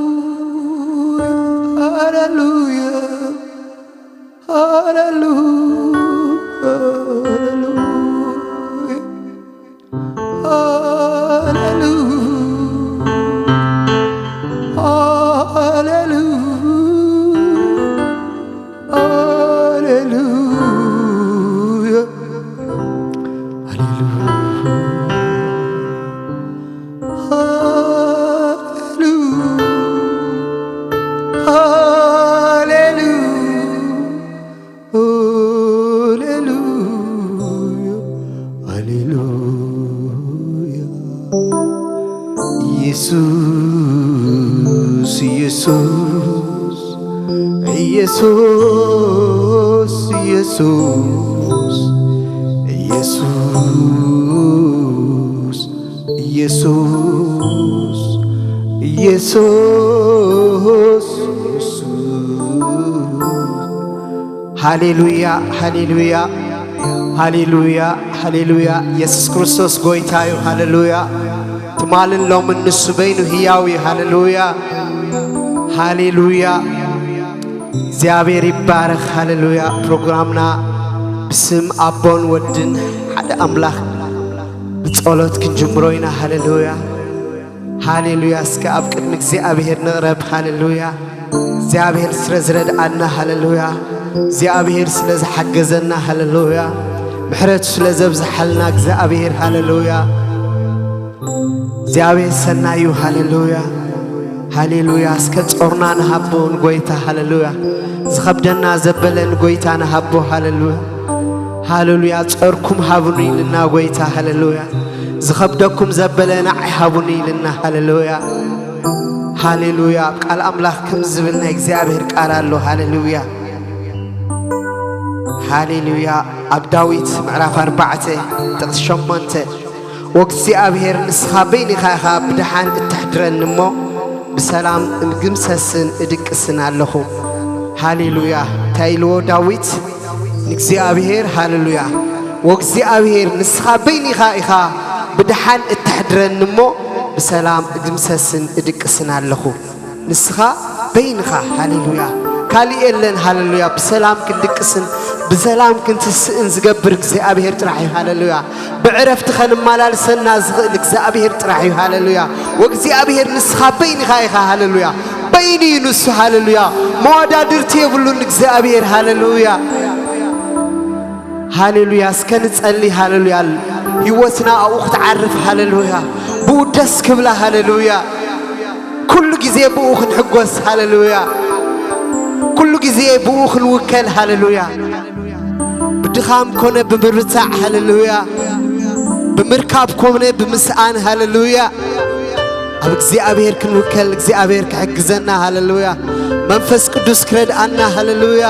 Hallelujah, hallelujah, hallelujah, hallelujah, hallelujah, hallelujah, hallelujah. Hallelujah, hallelujah, hallelujah. ኢየሱስ፣ ኢየሱስ፣ ኢየሱስ፣ ኢየሱስ፣ ኢየሱስ፣ ኢየሱስ፣ ኢየሱስ፣ ኢየሱስ። ሃሌሉያ፣ ሃሌሉያ፣ ሃሌሉያ፣ ሃሌሉያ። ኢየሱስ ክርስቶስ ጎይታ እዩ። ሃሌሉያ። ትማልን ሎምን ንሱ በይኑ ህያው እዩ። ሃሌሉያ፣ ሃሌሉያ። እግዚኣብሔር ይባረኽ። ሃሌሉያ። ፕሮግራምና ብስም ኣቦን ወድን ሓደ ኣምላኽ ብጸሎት ክንጅምሮ ኢና። ሃሌሉያ፣ ሃሌሉያ። እስከ ኣብ ቅድሚ እግዚኣብሔር ንቕረብ። ሃሌሉያ። እግዚኣብሔር ስለ ዝረድኣና፣ ሃሌሉያ። እግዚኣብሔር ስለ ዝሓገዘና፣ ሃሌሉያ። ምሕረቱ ስለ ዘብዝሓልና እግዚኣብሔር፣ ሃሌሉያ። እግዚኣብሔር ሰናይ እዩ። ሃሌሉያ፣ ሃሌሉያ። እስከ ጾርና ንሃቦ ንጎይታ። ሃሌሉያ። ዝኸብደና ዘበለ ንጎይታ ንሃቦ። ሃሌሉያ፣ ሃሌሉያ። ጾርኩም ሃቡኒ ኢልና ጎይታ። ሃሌሉያ። ዝኸብደኩም ዘበለ ንዓይ ሃቡኒ ኢልና። ሃሌሉያ፣ ሃሌሉያ። ኣብ ቃል ኣምላኽ ከም ዝብል ናይ እግዚኣብሔር ቃል ኣሎ። ሃሌሉያ፣ ሃሌሉያ። ኣብ ዳዊት ምዕራፍ ኣርባዕተ ጥቕሲ ሸሞንተ፣ "ወእግዚኣብሔር ንስኻ በይንኻ ኢኻ ብደሓን እተሕድረኒ እሞ፣ ብሰላም እምግምሰስን እድቅስን ኣለኹ።" ሃሌሉያ። እንታይ ኢልዎ ዳዊት ንእግዚኣብሔር? ሃሌሉያ። "ወእግዚኣብሔር ንስኻ በይንኻ ኢኻ ብደሓን እተሕድረኒ እሞ፣ ብሰላም እግምሰስን እድቅስን ኣለኹ።" ንስኻ በይንኻ፣ ሃሌሉያ፣ ካልእ የለን። ሃሌሉያ። ብሰላም ክንድቅስን ብሰላም ክንትስእን ዝገብር እግዚኣብሔር ጥራሕ እዩ። ሃሌሉያ። ብዕረፍቲ ኸንመላልሰና ዝኽእል እግዚኣብሔር ጥራሕ እዩ። ሃሌሉያ። ወእግዚኣብሔር ንስኻ በይንኻ ኢኻ። ሃሌሉያ። በይኑ እዩ ንሱ። ሃሌሉያ። መወዳድርቲ የብሉን እግዚኣብሔር። ሃሌሉያ፣ ሃሌሉያ። እስከ ንጸሊ። ሃሌሉያ። ህይወትና ኣብኡ ክትዓርፍ። ሃሌሉያ። ብኡ ደስ ክብላ። ሃሌሉያ። ኩሉ ግዜ ብኡ ክንሕጎስ። ሃሌሉያ። ኩሉ ግዜ ብኡ ክንውከል። ሃሌሉያ። ብድኻም ኮነ ብምርታዕ። ሃሌሉያ። ብምርካብ ኮነ ብምስኣን። ሃሌሉያ። ኣብ እግዚኣብሔር ክንውከል፣ እግዚኣብሔር ክሕግዘና። ሃሌሉያ። መንፈስ ቅዱስ ክረድኣና። ሃሌሉያ።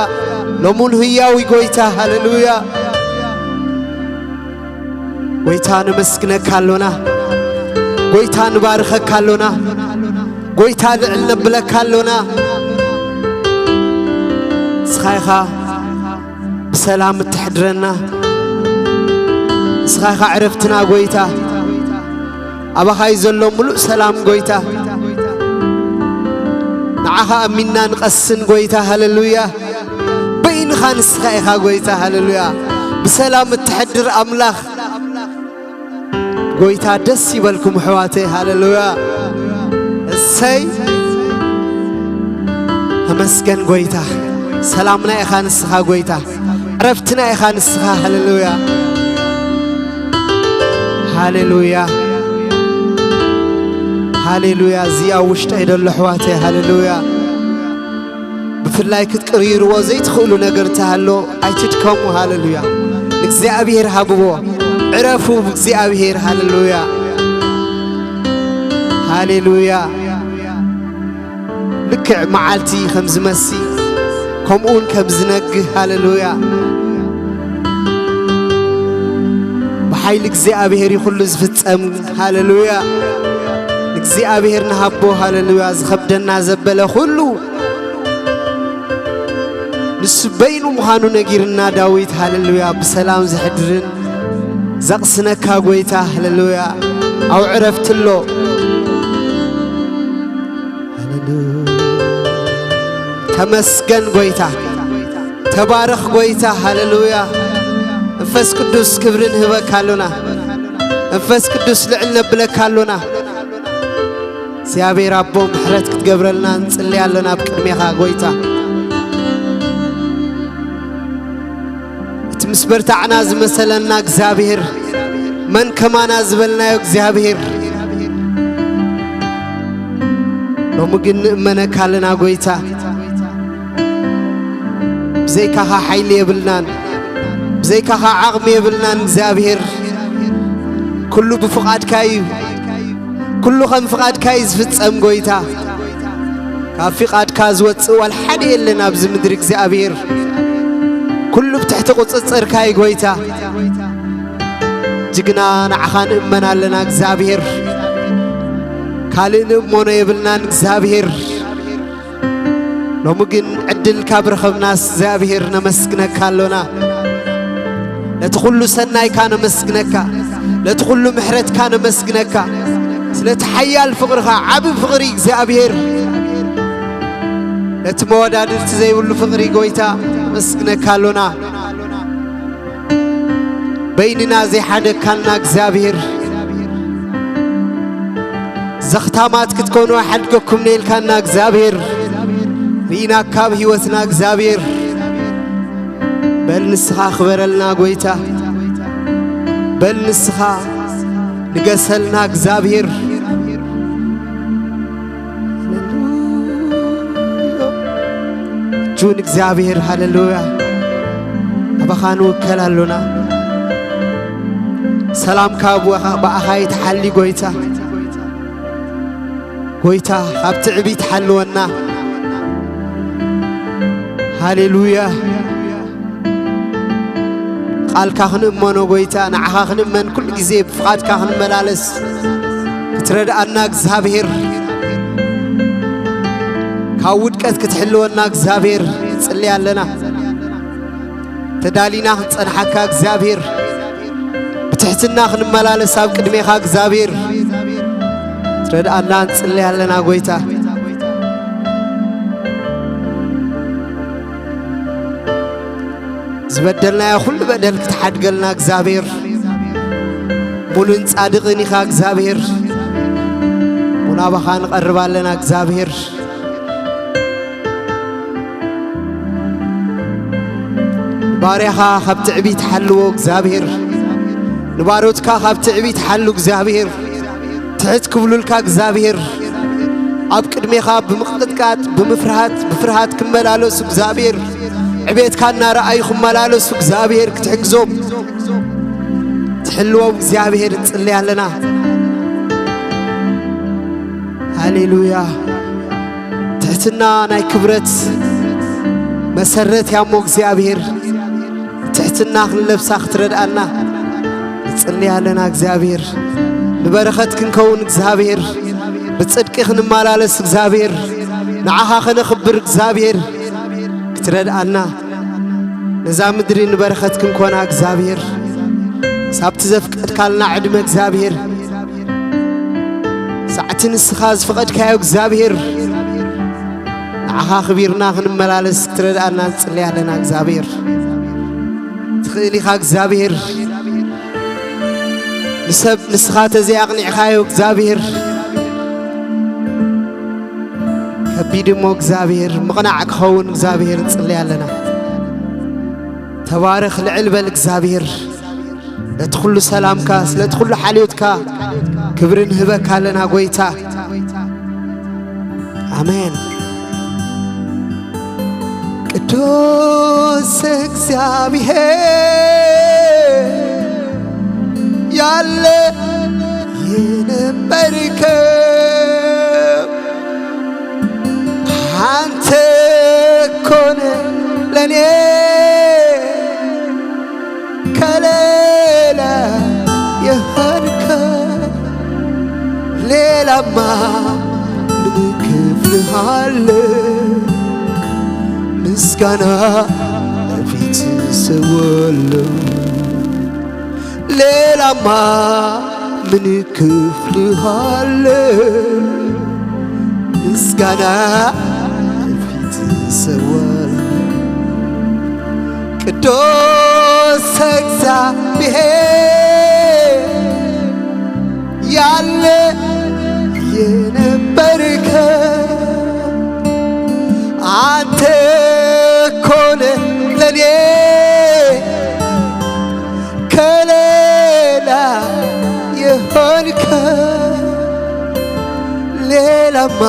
ሎሙን ህያዊ ጎይታ። ሃሌሉያ። ጎይታ ነመስግነካ ኣሎና። ጎይታ ንባርኸካ ኣሎና። ጎይታ ልዕል ነብለካ ኣሎና። ንስኻ ኢኻ ብሰላም እተሕድረና። ንስኻ ኢኻ ዕረፍትና ጎይታ። ኣባኻ እዩ ዘሎ ምሉእ ሰላም ጎይታ። ንዓኻ ኣሚንና ንቐስን ጎይታ። ሃሌሉያ። በይንኻ ንስኻ ኢኻ ጎይታ። ሃሌሉያ። ብሰላም እተሕድር ኣምላኽ። ጎይታ ደስ ይበልኩም ኣሕዋተይ። ሃሌሉያ። እሰይ። ተመስገን ጎይታ። ሰላምና ኢኻ ንስኻ ጎይታ። ዕረፍትና ኢኻ ንስኻ። ሃሌሉያ። ሃሌሉያ። ሃሌሉያ። እዚ ኣብ ውሽጠይ ዘሎ ኣሕዋተይ። ሃሌሉያ። ብፍላይ ክትቅይርዎ ዘይትኽእሉ ነገር እንተሃሎ ኣይትድከሙ። ሃሌሉያ። ንእግዚኣብሔር ሃብዎ። ዕረፉ ብእግዚኣብሔር። ሃሌሉያ። ሃሌሉያ። ልክዕ መዓልቲ ከም ዝመሲ፣ ከምኡውን ከም ዝነግህ። ሃሌሉያ። ብሓይሊ እግዚኣብሔር እዩ ኩሉ ዝፍጸም። ሃሌሉያ። ንእግዚኣብሔር ንሃቦ። ሃሌሉያ። ዝኸብደና ዘበለ ኩሉ ንሱ በይኑ ምዃኑ ነጊርና ዳዊት። ሃሌሉያ። ብሰላም ዘሕድርን ዘቕስነካ ጎይታ። ሃሌሉያ። ኣብ ዕረፍቲ ኣሎ። ተመስገን ጎይታ፣ ተባረኽ ጎይታ። ሃሌሉያ። መንፈስ ቅዱስ ክብሪ ንህበካ ኣሎና። መንፈስ ቅዱስ ልዕል ነብለካ ኣሎና። እግዚኣብሔር ኣቦ ምሕረት ክትገብረልና ንጽሊ ኣሎና ኣብ ቅድሜኻ ጎይታ። እቲ ምስ በርታዕና ዝመሰለና እግዚኣብሔር፣ መን ከማና ዝበልናዮ እግዚኣብሔር፣ ሎሚ ግን ንእመነካ ኣለና ጎይታ። ብዘይካኻ ሓይሊ የብልናን፣ ብዘይካኻ ዓቕሚ የብልናን እግዚኣብሔር። ኩሉ ብፍቓድካ እዩ። ኩሉ ከም ፍቓድካ እዩ ዝፍጸም ጎይታ። ካብ ፍቓድካ ዝወጽእ ዋላ ሓደ የለን ኣብዚ ምድሪ እግዚኣብሔር። ኩሉ ብትሕቲ ቁጽጽርካ እዩ ጎይታ። ጅግና ንዓኻ ንእመን ኣለና እግዚኣብሔር። ካልእ ንእመኖ የብልናን እግዚኣብሔር። ሎሚ ግን ዕድል ካብ ረኸብናስ እግዚኣብሔር ነመስግነካ ኣሎና። ነቲ ኩሉ ሰናይካ ነመስግነካ፣ ነቲ ኩሉ ምሕረትካ ነመስግነካ። ስለቲ ሓያል ፍቕርኻ፣ ዓቢ ፍቕሪ እግዚኣብሔር፣ ነቲ መወዳድርቲ ዘይብሉ ፍቕሪ ጎይታ ነመስግነካ ኣሎና። በይንና ዘይሓደግካና እግዚኣብሔር፣ ዘኽታማት ክትኮኑ ኣይሓድገኩምን ኢልካና እግዚኣብሔር፣ ርኢናካ ኣብ ህይወትና እግዚኣብሔር። በል ንስኻ ክበረልና ጎይታ፣ በል ንስኻ ንገሰልና እግዚኣብሔር። እጁን እግዚኣብሔር፣ ሃሌሉያ። ኣባኻ ንውከል ኣሎና። ሰላምካ ብኣኻ፣ ብኣኻ ይትሓሊ ጎይታ። ጎይታ፣ ካብ ትዕቢት ሓልወና። ሃሌሉያ። ቃልካ ክንእመኖ ጎይታ፣ ንዓኻ ክንእመን ኩሉ ግዜ ብፍቓድካ ክንመላለስ ክትረድኣና እግዚኣብሔር፣ ካብ ውድቀት ክትሕልወና እግዚኣብሔር ንጽሊ ኣለና። ተዳሊና ክንጸንሓካ እግዚኣብሔር፣ ብትሕትና ክንመላለስ ኣብ ቅድሜኻ እግዚኣብሔር ትረድኣና ንጽሊ ኣለና ጎይታ። ዝበደልናዮ ኩሉ በደል ክትሓድገልና እግዚኣብሔር፣ ሙሉን ጻድቕን ኢኻ እግዚኣብሔር። ሞ ናባኻ ንቐርብ ኣለና እግዚኣብሔር። ባርያኻ ካብ ትዕቢት ሓልዎ እግዚኣብሔር። ንባሮትካ ካብ ትዕቢት ሓሉ እግዚኣብሔር። ትሕት ክብሉልካ እግዚኣብሔር፣ ኣብ ቅድሜኻ ብምቕጥቃጥ፣ ብምፍርሃት፣ ብፍርሃት ክመላለሱ እግዚኣብሔር፣ ዕቤትካ እናረኣዩ ክመላለሱ እግዚኣብሔር ክትሕግዞም ትሕልዎም እግዚኣብሔር ንጽሊ ኣለና። ሃሌሉያ። ትሕትና ናይ ክብረት መሰረት ያሞ እግዚኣብሔር። ትሕትና ክንለብሳ ክትረድኣና ንጽሊ ኣለና እግዚኣብሔር። ንበረኸት ክንከውን እግዚኣብሔር፣ ብጽድቂ ክንመላለስ እግዚኣብሔር፣ ንዓኻ ከነኽብር እግዚኣብሔር ክትረድኣና፣ ነዛ ምድሪ ንበረኸት ክንኮና እግዚኣብሔር፣ ሳብቲ ዘፍቀድካልና ዕድመ እግዚኣብሔር፣ ሳዕቲ ንስኻ ዝፈቐድካዮ እግዚኣብሔር፣ ንዓኻ ኣኽቢርና ክንመላለስ ክትረድኣና ንጽሊ ኣለና እግዚኣብሔር። ትኽእል ኢኻ እግዚኣብሔር። ንሰብ ንስኻ ተዘይ ኣቕኒዕካዮ እግዚኣብሔር፣ ከቢድ እሞ እግዚኣብሔር ምቕናዕ ክኸውን እግዚኣብሔር ንጽሊ ኣለና። ተባረኽ፣ ልዕል በል እግዚኣብሔር። ነቲ ኩሉ ሰላምካ፣ ስለቲ ኩሉ ሓልዮትካ ክብሪ ንህበካ ኣለና ጎይታ። ኣሜን። ቅዱስ እግዚኣብሔር ያለ የነበርከው አንተ እኮ ነህ ለኔ ከሌላ የሆንከው። ሌላማ ምን እከፍልሃለሁ? ምስጋና ለፊት እሰዋለሁ። ሌላማ ምን እከፍልሃለሁ? ምስጋና ፊት ሰወር ቅዱስ እግዚአብሔር ያለ የነበርከ አንተ እኮ ነህ ለኔ ከሌላ የሆንከ። ሌላማ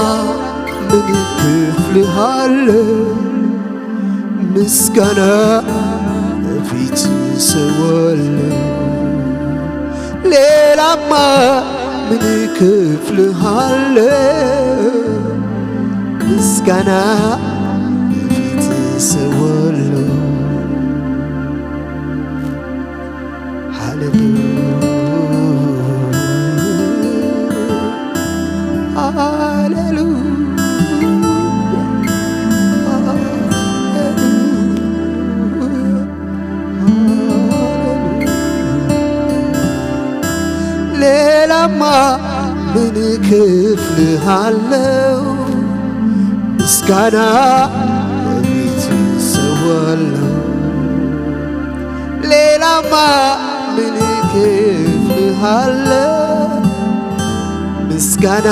ምን እከፍልሃለሁ ምስጋና ፊት ሰዋለሁ። ሌላማ ምን እከፍልሃለሁ ምስጋና ፊት ሰዋለሁ። ሃሌሉያ፣ ሃሌሉያ፣ ሃሌሉያ፣ ሃሌሉያ። ሌላማ ምን እከፍልሃለሁ ምስጋና ፊት ሰዋለሁ። ሌላማ ምን እከፍልሃለሁ ምስጋና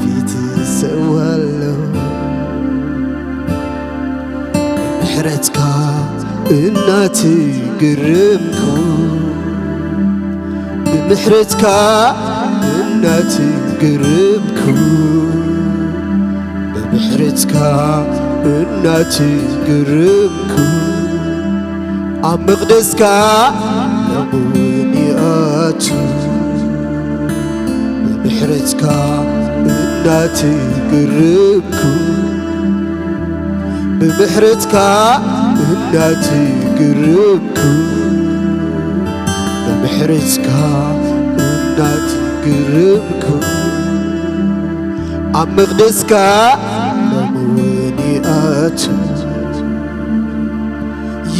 ፊት ሰዋለሁ። ብምሕረትካ እናተገረምኩ፣ ብምሕረትካ እናተገረምኩ፣ ብምሕረትካ እናተገረምኩ፣ ኣብ መቕደስካ ሎምውን ይኣቱ። ብምሕረትካ እናተገረምኩ፣ ብምሕረትካ እናተገረምኩ፣ ብምሕረትካ እናተገረምኩ፣ ኣብ መቕደስካ ሎምውን ይኣቱ።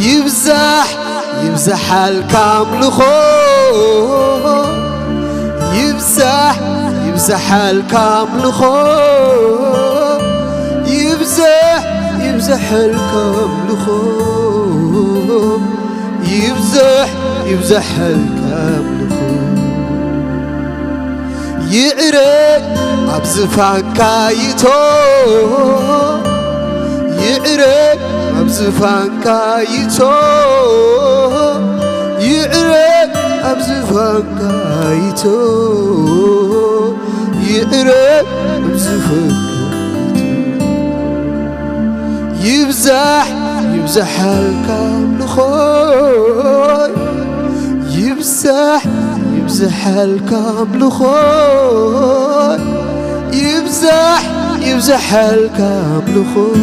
ይብዛሕ ይብዛሓልካ ኣምልኾ፣ ይብዛሕ ይብዛሓልካ ኣምልኾ፣ ይብዛሕ ይብዛሓልካ ኣምልኾ፣ ይብዛሕ ይብዛሓልካ ኣምልኾ። ይዕረግ ኣብ ዝፋንካ ይቶ፣ ይዕረግ ኣብ ዝፋንካ ይቶ፣ ይዕረግ ኣብ ዝፋንካ ይቶ፣ ይዕረግ ኣብ ዝፋንካ ይቶ። ይብዛሕ ይብዛሓልካ ኣምልኾይ፣ ይብዛሕ ይብዛሓልካ ኣምልኾይ፣ ይብዛሕ ይብዛሓልካ ኣምልኾይ፣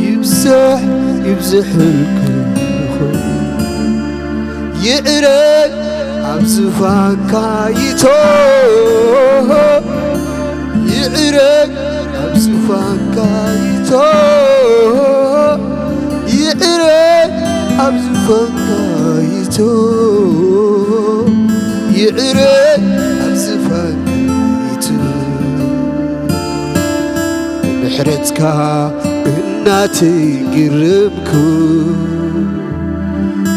ይብዛሕ ይብዛሓልካ ኣምልኾይ። ይዕረግ ኣብ ዝፋንካ ይቶ፣ ይዕረግ ኣብ ዝፋንካ ይቶ፣ ይዕረግ ኣብ ዝፋንካ ይቶ፣ ይዕረግ ኣብ ዝፋንካ ይቶ። ብምሕረትካ እናተገረምኩ፣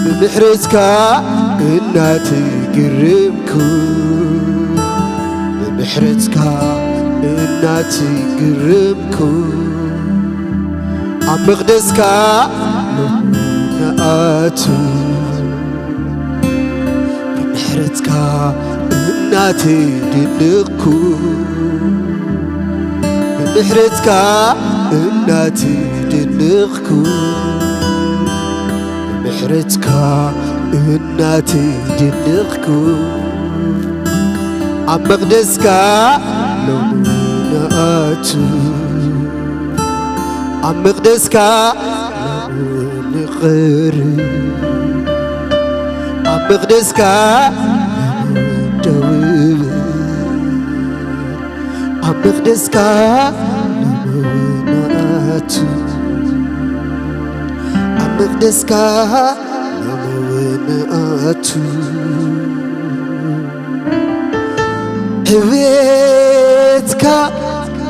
ብምሕረትካ እናተገረምኩ፣ ብምሕረትካ እናተገረምኩ፣ ኣብ መቕደስካ ንኣቱ። ብምሕረትካ እናተደነቕኩ፣ ብምሕረትካ እናተደነቕኩ፣ ብምሕረትካ እናተደነቕኩ፣ ኣብ መቕደስካ ሎሚ ንኣቱ፣ ኣብ መቕደስካ ሎሚ ንቐርብ፣ ኣብ መቕደስካ ሎሚ ደው እብል፣ ኣብ መቕደስካ ሎሚ ንኣቱ፣ ኣብ መቕደስካ ሎሚ ንኣቱ። ሕውየ ዕቤትካ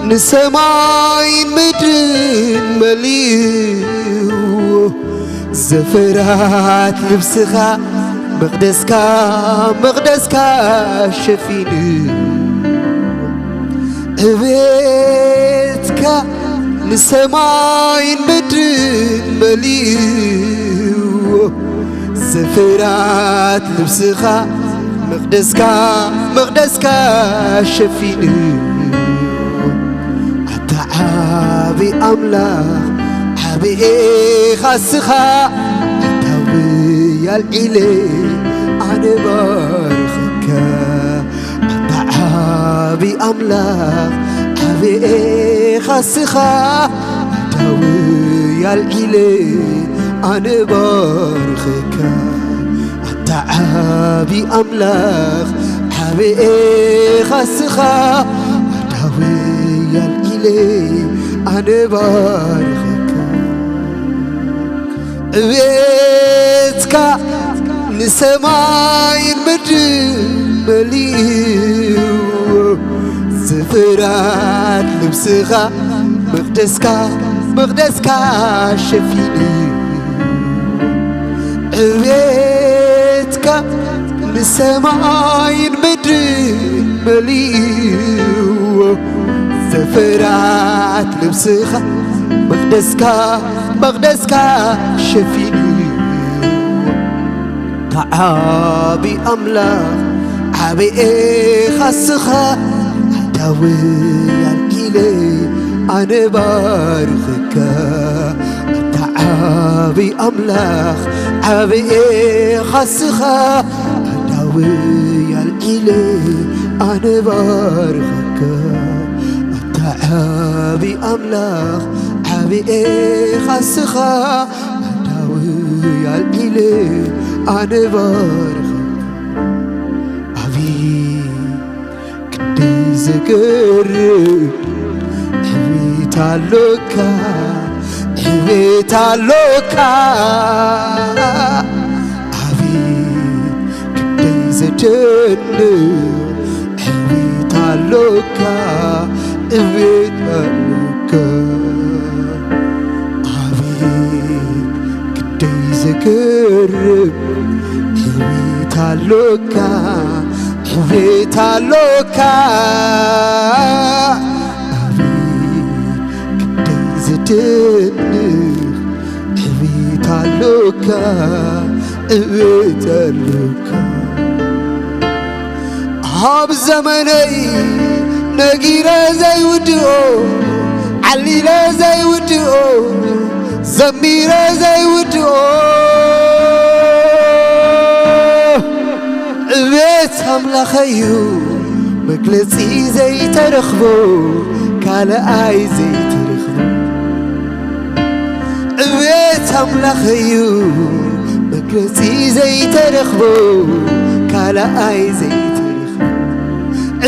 ንሰማይን ምድርን መሊኡ፣ ዘፈራት ልብስኻ መቕደስካ፣ መቕደስካ ሸፊኑ። ዕቤትካ ንሰማይን ምድርን መሊኡ፣ ዘፈራት ልብስኻ መቕደስካ፣ መቕደስካ ሸፊኑ። ኣታ ዓቢ ኣምላኽ፣ ዓቢ ኢኻ እስኻ፣ ኣታ ውያል ኢለ ኣነ ባርኸካ። ኣታ ዓቢ ኣምላኽ፣ ዓቢ ኢኻ እስኻ፣ ኣታ ውያል ኢለ ኣነ ባርኸካ። ኣታ ዓቢ ኣምላኽ፣ ዓቢ ኢኻ እስኻ፣ ኣታ ውያል ኢለ ኣነ ባርኸካ። ዕቤትካ ንሰማይን ምድርን መሊኡ፣ ዘፈራት ልብስኻ መቕደስካ፣ መቕደስካ ሸፊኑ። ዕቤትካ ንሰማይን ምድርን መሊኡ፣ ዘፈራት ልብስኻ መቕደስካ፣ መቕደስካ ሸፊኑ። ኣታ ዓቢ ኣምላኽ፣ ዓቢ ኢኻ እስኻ፣ ኣታ ውያል ኢለ ኣነ ባርኸካ። ኣታ ዓቢ ኣምላኽ፣ ዓቢ ኢኻ እስኻ፣ ኣታ ውያል ኢለ ኣነ ባርኸካ። ኣታ ዓቢ ኣምላኽ፣ ዓቢ ኢኻ እስኻ፣ ኣታ ውያል ኢለ ኣነ ባርኸካ። ኣቤት ክንደይ ዘገርም ዕቤት ኣሎካ፣ ዕቤት ኣሎካ። ኣቤት ክንደይ ዘደንቕ ዕቤት ኣሎካ፣ ዕቤት ኣሎካ። ኣቤት ክንደይ ዘገርም ዕቤት ኣሎካ፣ ዕቤት ኣሎካ። ኣቤት ክንደይ ዘደንቕ ዕቤት ኣሎካ፣ ዕቤት ኣሎካ። ኣብ ዘመነይ ነጊረ ዘይውድኦ፣ ዓሊለ ዘይውድኦ፣ ዘሚረ ዘይውድኦ ዕቤት ኣምላኸዩ፣ መግለጺ ዘይተረኽቦ፣ ካልኣይ ዘይተረኽቦ። ዕቤት ኣምላኸዩ፣ መግለጺ ዘይተረኽቦ፣ ካልኣይ ዘይተረኽቦ።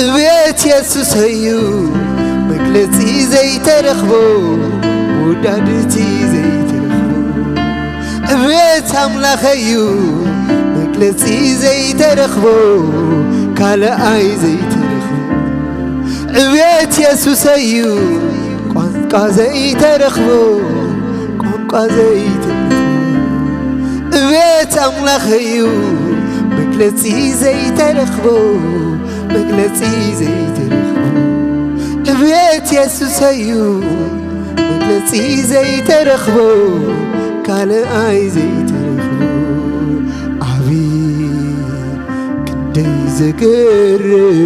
ዕቤት የሱሰዩ፣ መግለጺ ዘይተረኽቦ፣ መወዳድርቲ ዘይተረኽቦ። ዕቤት ኣምላኸዩ፣ መግለጺ ዘይተረኽቦ፣ ካልኣይ ዘይተረኽቦ። ዕቤት የሱሰዩ፣ ቋንቋ ዘይተረኽቦ፣ ቋንቋ ዘይተረኽቦ። ዕቤት ኣምላኸዩ፣ መግለጺ ዘይተረኽቦ፣ መግለጺ ዘይተረኽቦ። ዕቤት የሱሰዩ፣ መግለጺ ዘይተረኽቦ፣ ካልኣይ ዘይተረኽቦ። ኣቤት ክንደይ ዘገርም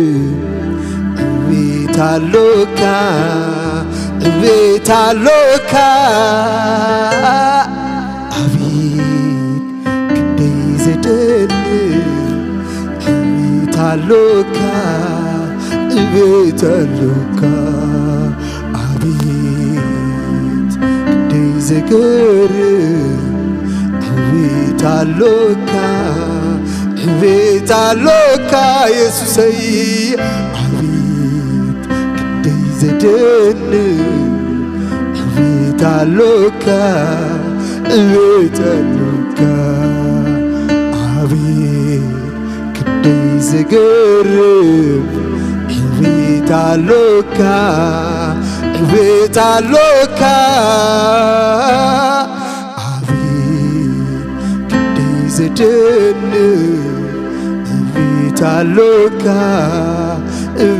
ዕቤት ኣሎካ፣ ዕቤት ኣሎካ። ኣቤት ክንደይ ዘደንቕ ዕቤት ኣሎካ፣ ዕቤት ኣሎካ። ኣቤት ክንደይ ዘገርም ዕቤት ኣሎካ፣ ዕቤት ኣሎካ የሱሰይ። ኣቤት ክንደይ ዘደንቕ ዕቤት ኣሎካ፣ ዕቤት ኣሎካ። ኣቤት ክንደይ ዘገርም ቤት ኣሎካ፣ ቤት ኣሎካ፣ ኣቤት ክንደይ ዘደንቕ። ቤት ኣሎካ፣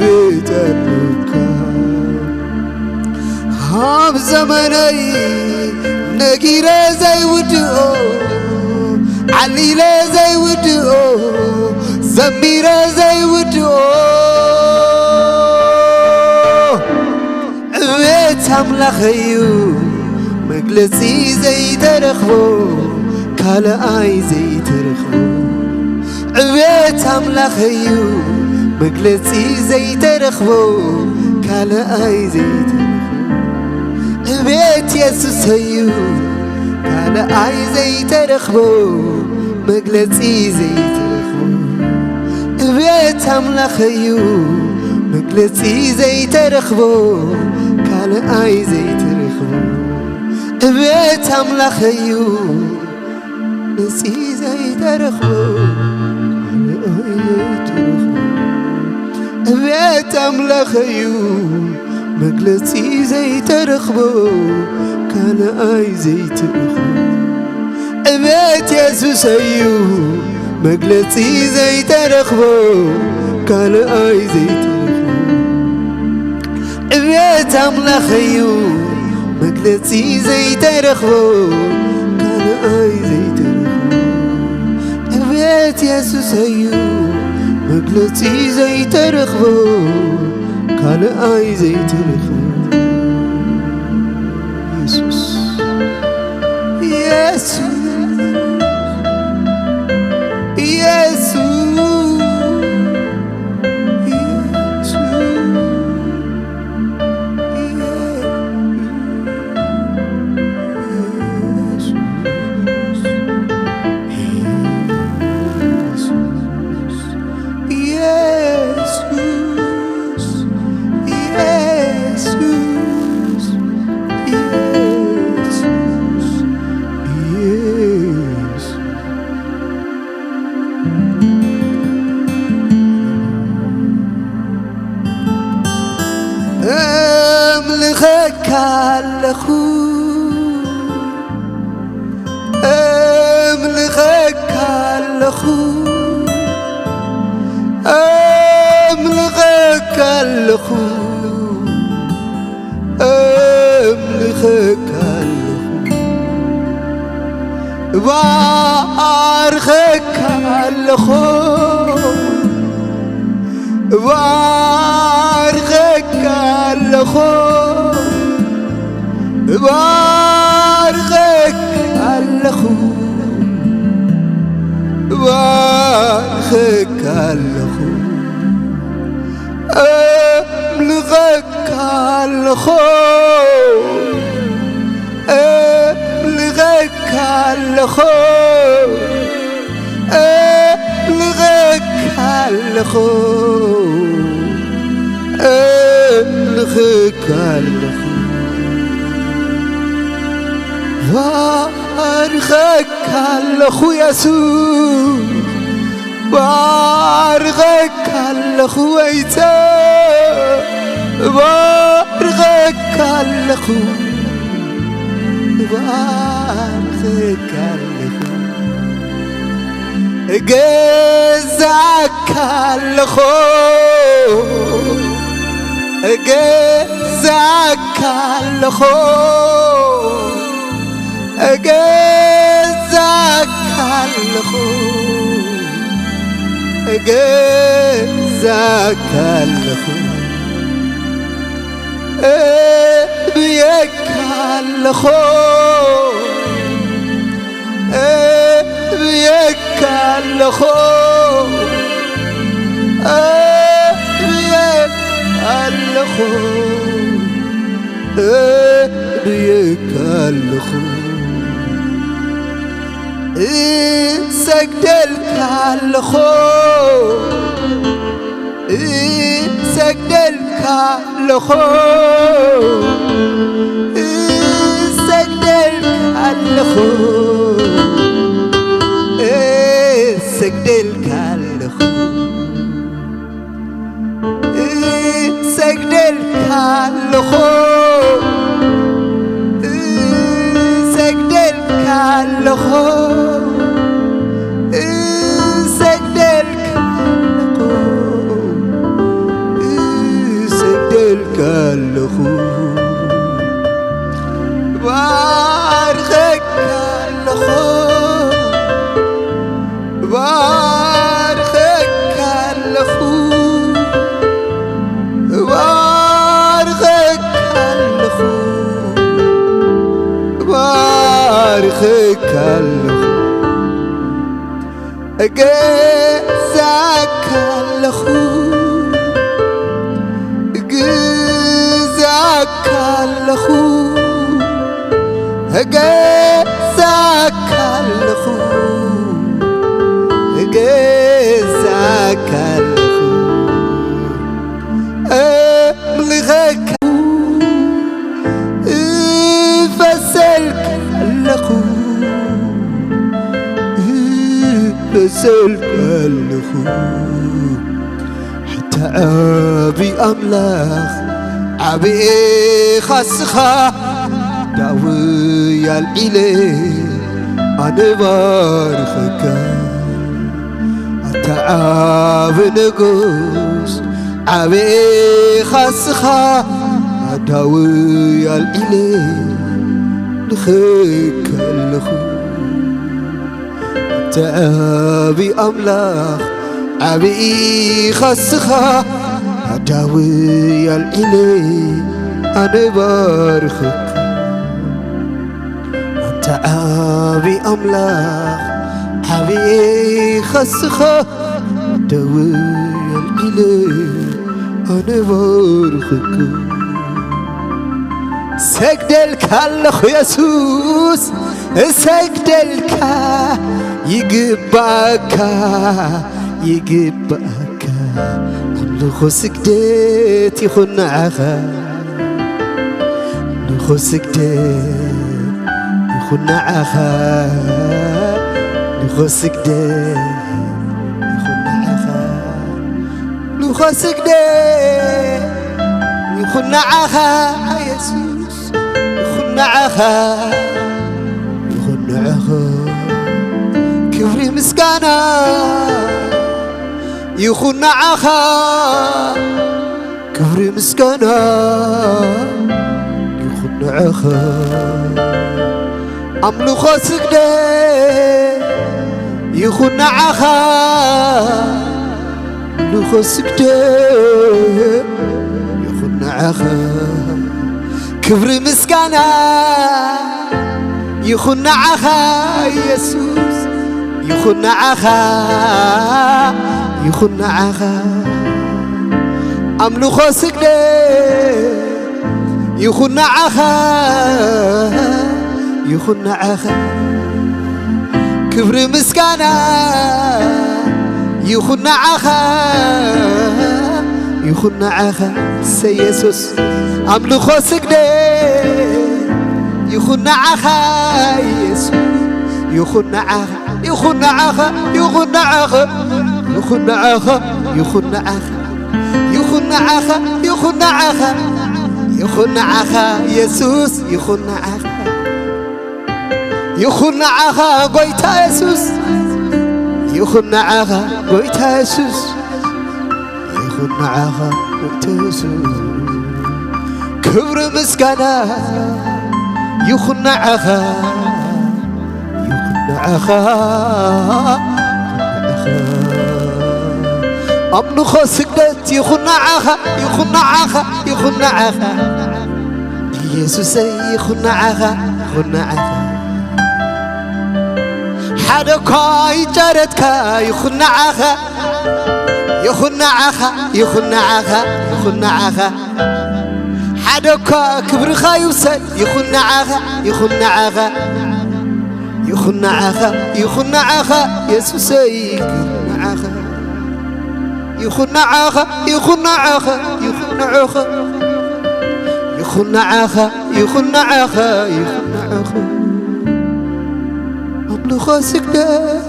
ቤት ኣሎካ። ኣብ ዘመነይ ነጊረ ዘይውድኦ፣ ዓሊለ ዘይውድኦ፣ ዘሚረ ዘይውድኦ፣ ዕቤት ኣምላኸዩ መግለጺ ዘይተረኽቦ፣ ካልኣይ ዘይተረኽቦ። ዕቤት ኣምላኸዩ መግለጺ ዘይተረኽቦ፣ ካልኣይ ዘይተረኽቦ። ዕቤት የሱሰዩ ካልኣይ ዘይተረኽቦ፣ መግለጺ ዘይተረኽቦ። ዕቤት ኣምላኸዩ መግለጺ ዘይተረኽቦ፣ ካልኣይ ዘይተረኽቦ። ዕቤት ኣምላኸዩ መግለጺ ዘይተረኽቦ፣ ካልኣይ ዘይተረኽቦ። ዕቤት ኣምላኸዩ መግለጺ ዘይተረኽቦ፣ ካልኣይ ዘይተረኽቦ። ዕቤት የሱሰዩ መግለጺ ዘይተረኽቦ፣ ካልኣይ ዘይተረኽቦ። ዕቤት ኣምላኸዩ መግለጺ ዘይተረኽቦ፣ ካልኣይ ዘይተረኽቦ። ዕቤት የሱሰዩ መግለጺ ዘይተረኽቦ፣ ካልኣይ ዘይተረኽቦ። የሱስ፣ የሱስ፣ የሱስ፣ የሱስ። እምልኸካ ኣለኹ፣ እምልኸካ ኣለኹ፣ እምልኸካ ኣለኹ፣ እምልኸካ ኣለኹ። እባርኸካ ኣለኹ፣ እባርኸካ ኣለኹ፣ እባርኸካ ኣለኹ፣ እባርኸካ ኣለኹ። እምልኸካ ኣለኹ፣ እምልኸካ ኣለኹ፣ እምልኸካ ኣለኹ፣ እምልኸካ ኣለኹ። ባርኸካ ኣለኹ የሱስ፣ ባርኸካ ኣለኹ ወይተ፣ ባርኸካ ኣለኹ፣ ባርኸካ ኣለኹ። እገዛእካ ኣለኹ፣ እገዛእካ ኣለኹ፣ እገዛእካ ኣለኹ፣ እገዛእካ ኣለኹ። እብየካ ኣለኹ፣ እብየካ ኣለኹ፣ እብየካ ኣለኹ፣ እብየካ ኣለኹ። እሰግደልካ ኣለኹ፣ እሰግደልካ ኣለኹ፣ እሰግደልካ ኣለኹ፣ እሰግደልካ ኣለኹ። ኣለኹ፣ እሰግደልካ ኣለኹ፣ እሰግደልካ ኣለኹ፣ እሰግደልካ ኣለኹ፣ ባርኸካ ኣለኹ። እባርኸካ ኣለኹ፣ እባርኸካ ኣለኹ፣ እባርኸካ ኣለኹ፣ እገዛካ ኣለኹ። እግዛካ ኣለኹ፣ እገዛካ ኣለኹ፣ እገዛካ ኣለኹ፣ እምልኸካ፣ እፈሰልካ ኣለኹ፣ እፈሰልካ ኣለኹ። ኣንታ ዓቢ ኣምላኽ፣ ዓቢ ኢኻ ንስኻ፣ ዳውይ ኣልዒለ ኣነ ባርኸካ። ኣንታ ዓቢ ንጉስ፣ ዓቢ ኢኻ ንስኻ፣ ዳውይ ኣልዒለ ልኽካ ኣለኹ። ኣንታ ዓቢ ኣምላኽ፣ ዓቢ ኢኻ ንስኻ፣ ኣዳዊ ኣልዒለ ኣነ ባርኽካ። ኣንታ ዓቢ ኣምላኽ፣ ዓቢ ኢኻ ንስኻ፣ ኣዳዊ ኣልዒለ ኣነ ባርኽካ። ሰግደልካ ኣለኹ የሱስ፣ እሰግደልካ ይግባእካ፣ ይግባእካ። ኣምልኾ ስግደት ይኹን ንዓኻ፣ ኣምልኾ ስግደት ይኹን ንዓኻ፣ ኣምልኾ ስግደት ይኹን ንዓኻ። ኣምልኾ ስግደት ይኹን ንዓኻ የሱስ፣ ይኹን ንዓኻ፣ ይኹን ንዓኻ። ክብሪ ምስጋና ይኹን ንዓኻ፣ ክብሪ ምስጋና ይኹን ንዓኻ። ኣምልኾ ስግደት ይኹን ንዓኻ፣ ኣምልኾ ስግደት ይኹን ንዓኻ፣ ክብሪ ምስጋና ይኹን ንዓኻ የሱስ፣ ይኹን ንዓኻ፣ ይኹን ንዓኻ። ኣምልኾ ስግደት ይኹን ንዓኻ፣ ይኹን ንዓኻ። ክብሪ ምስጋና ይኹን ንዓኻ፣ ይኹን ንዓኻ። እሰይ የሱስ። ኣምልኾ ስግደት ይኹን ንዓኻ የሱስ፣ ይኹን ንዓኻ፣ ይኹን ንዓኻ፣ ይኹን ንዓኻ፣ ይኹን ንዓኻ፣ ይኹን ንዓኻ፣ ይኹን ንዓኻ፣ ይኹን ንዓኻ፣ ይኹን ንዓኻ የሱስ፣ ይኹን ንዓኻ፣ ይኹን ንዓኻ ጎይታ የሱስ፣ ይኹን ንዓኻ ጎይታ የሱስ፣ ይኹን ንዓኻ ጎይታ የሱስ። ክብሪ ምስጋና ይኹን ንዓኻ፣ ይኹን ንዓኻ፣ ኣምልኾ ስግደት ይኹን ንዓኻ፣ ይኹን ንዓኻ፣ ይኹን ንዓኻ። ኢየሱሰይ ይኹን ንዓኻ፣ ይኹን ንዓኻ። ሓደ እኳ ይጫረትካ ይኹን ንዓኻ፣ ይኹን ንዓኻ፣ ይኹን ንዓኻ፣ ይኹን ንዓኻ። ሓደ እኳ ክብርኻ ይውሰድ ይኹን ንዓኻ፣ ይኹን ንዓኻ፣ ይኹን ንዓኻ፣ ይኹን ንዓኻ የሱሰይ ይኹን ንዓኻ፣ ይኹን ንዓኻ፣ ይኹን ንዓኻ፣ ይኹን ንዓኻ፣ ይኹን ንዓኻ፣ ይኹን ንዓኻ፣ ይኹን ንዓኻ። ኣምልኾ ስግደት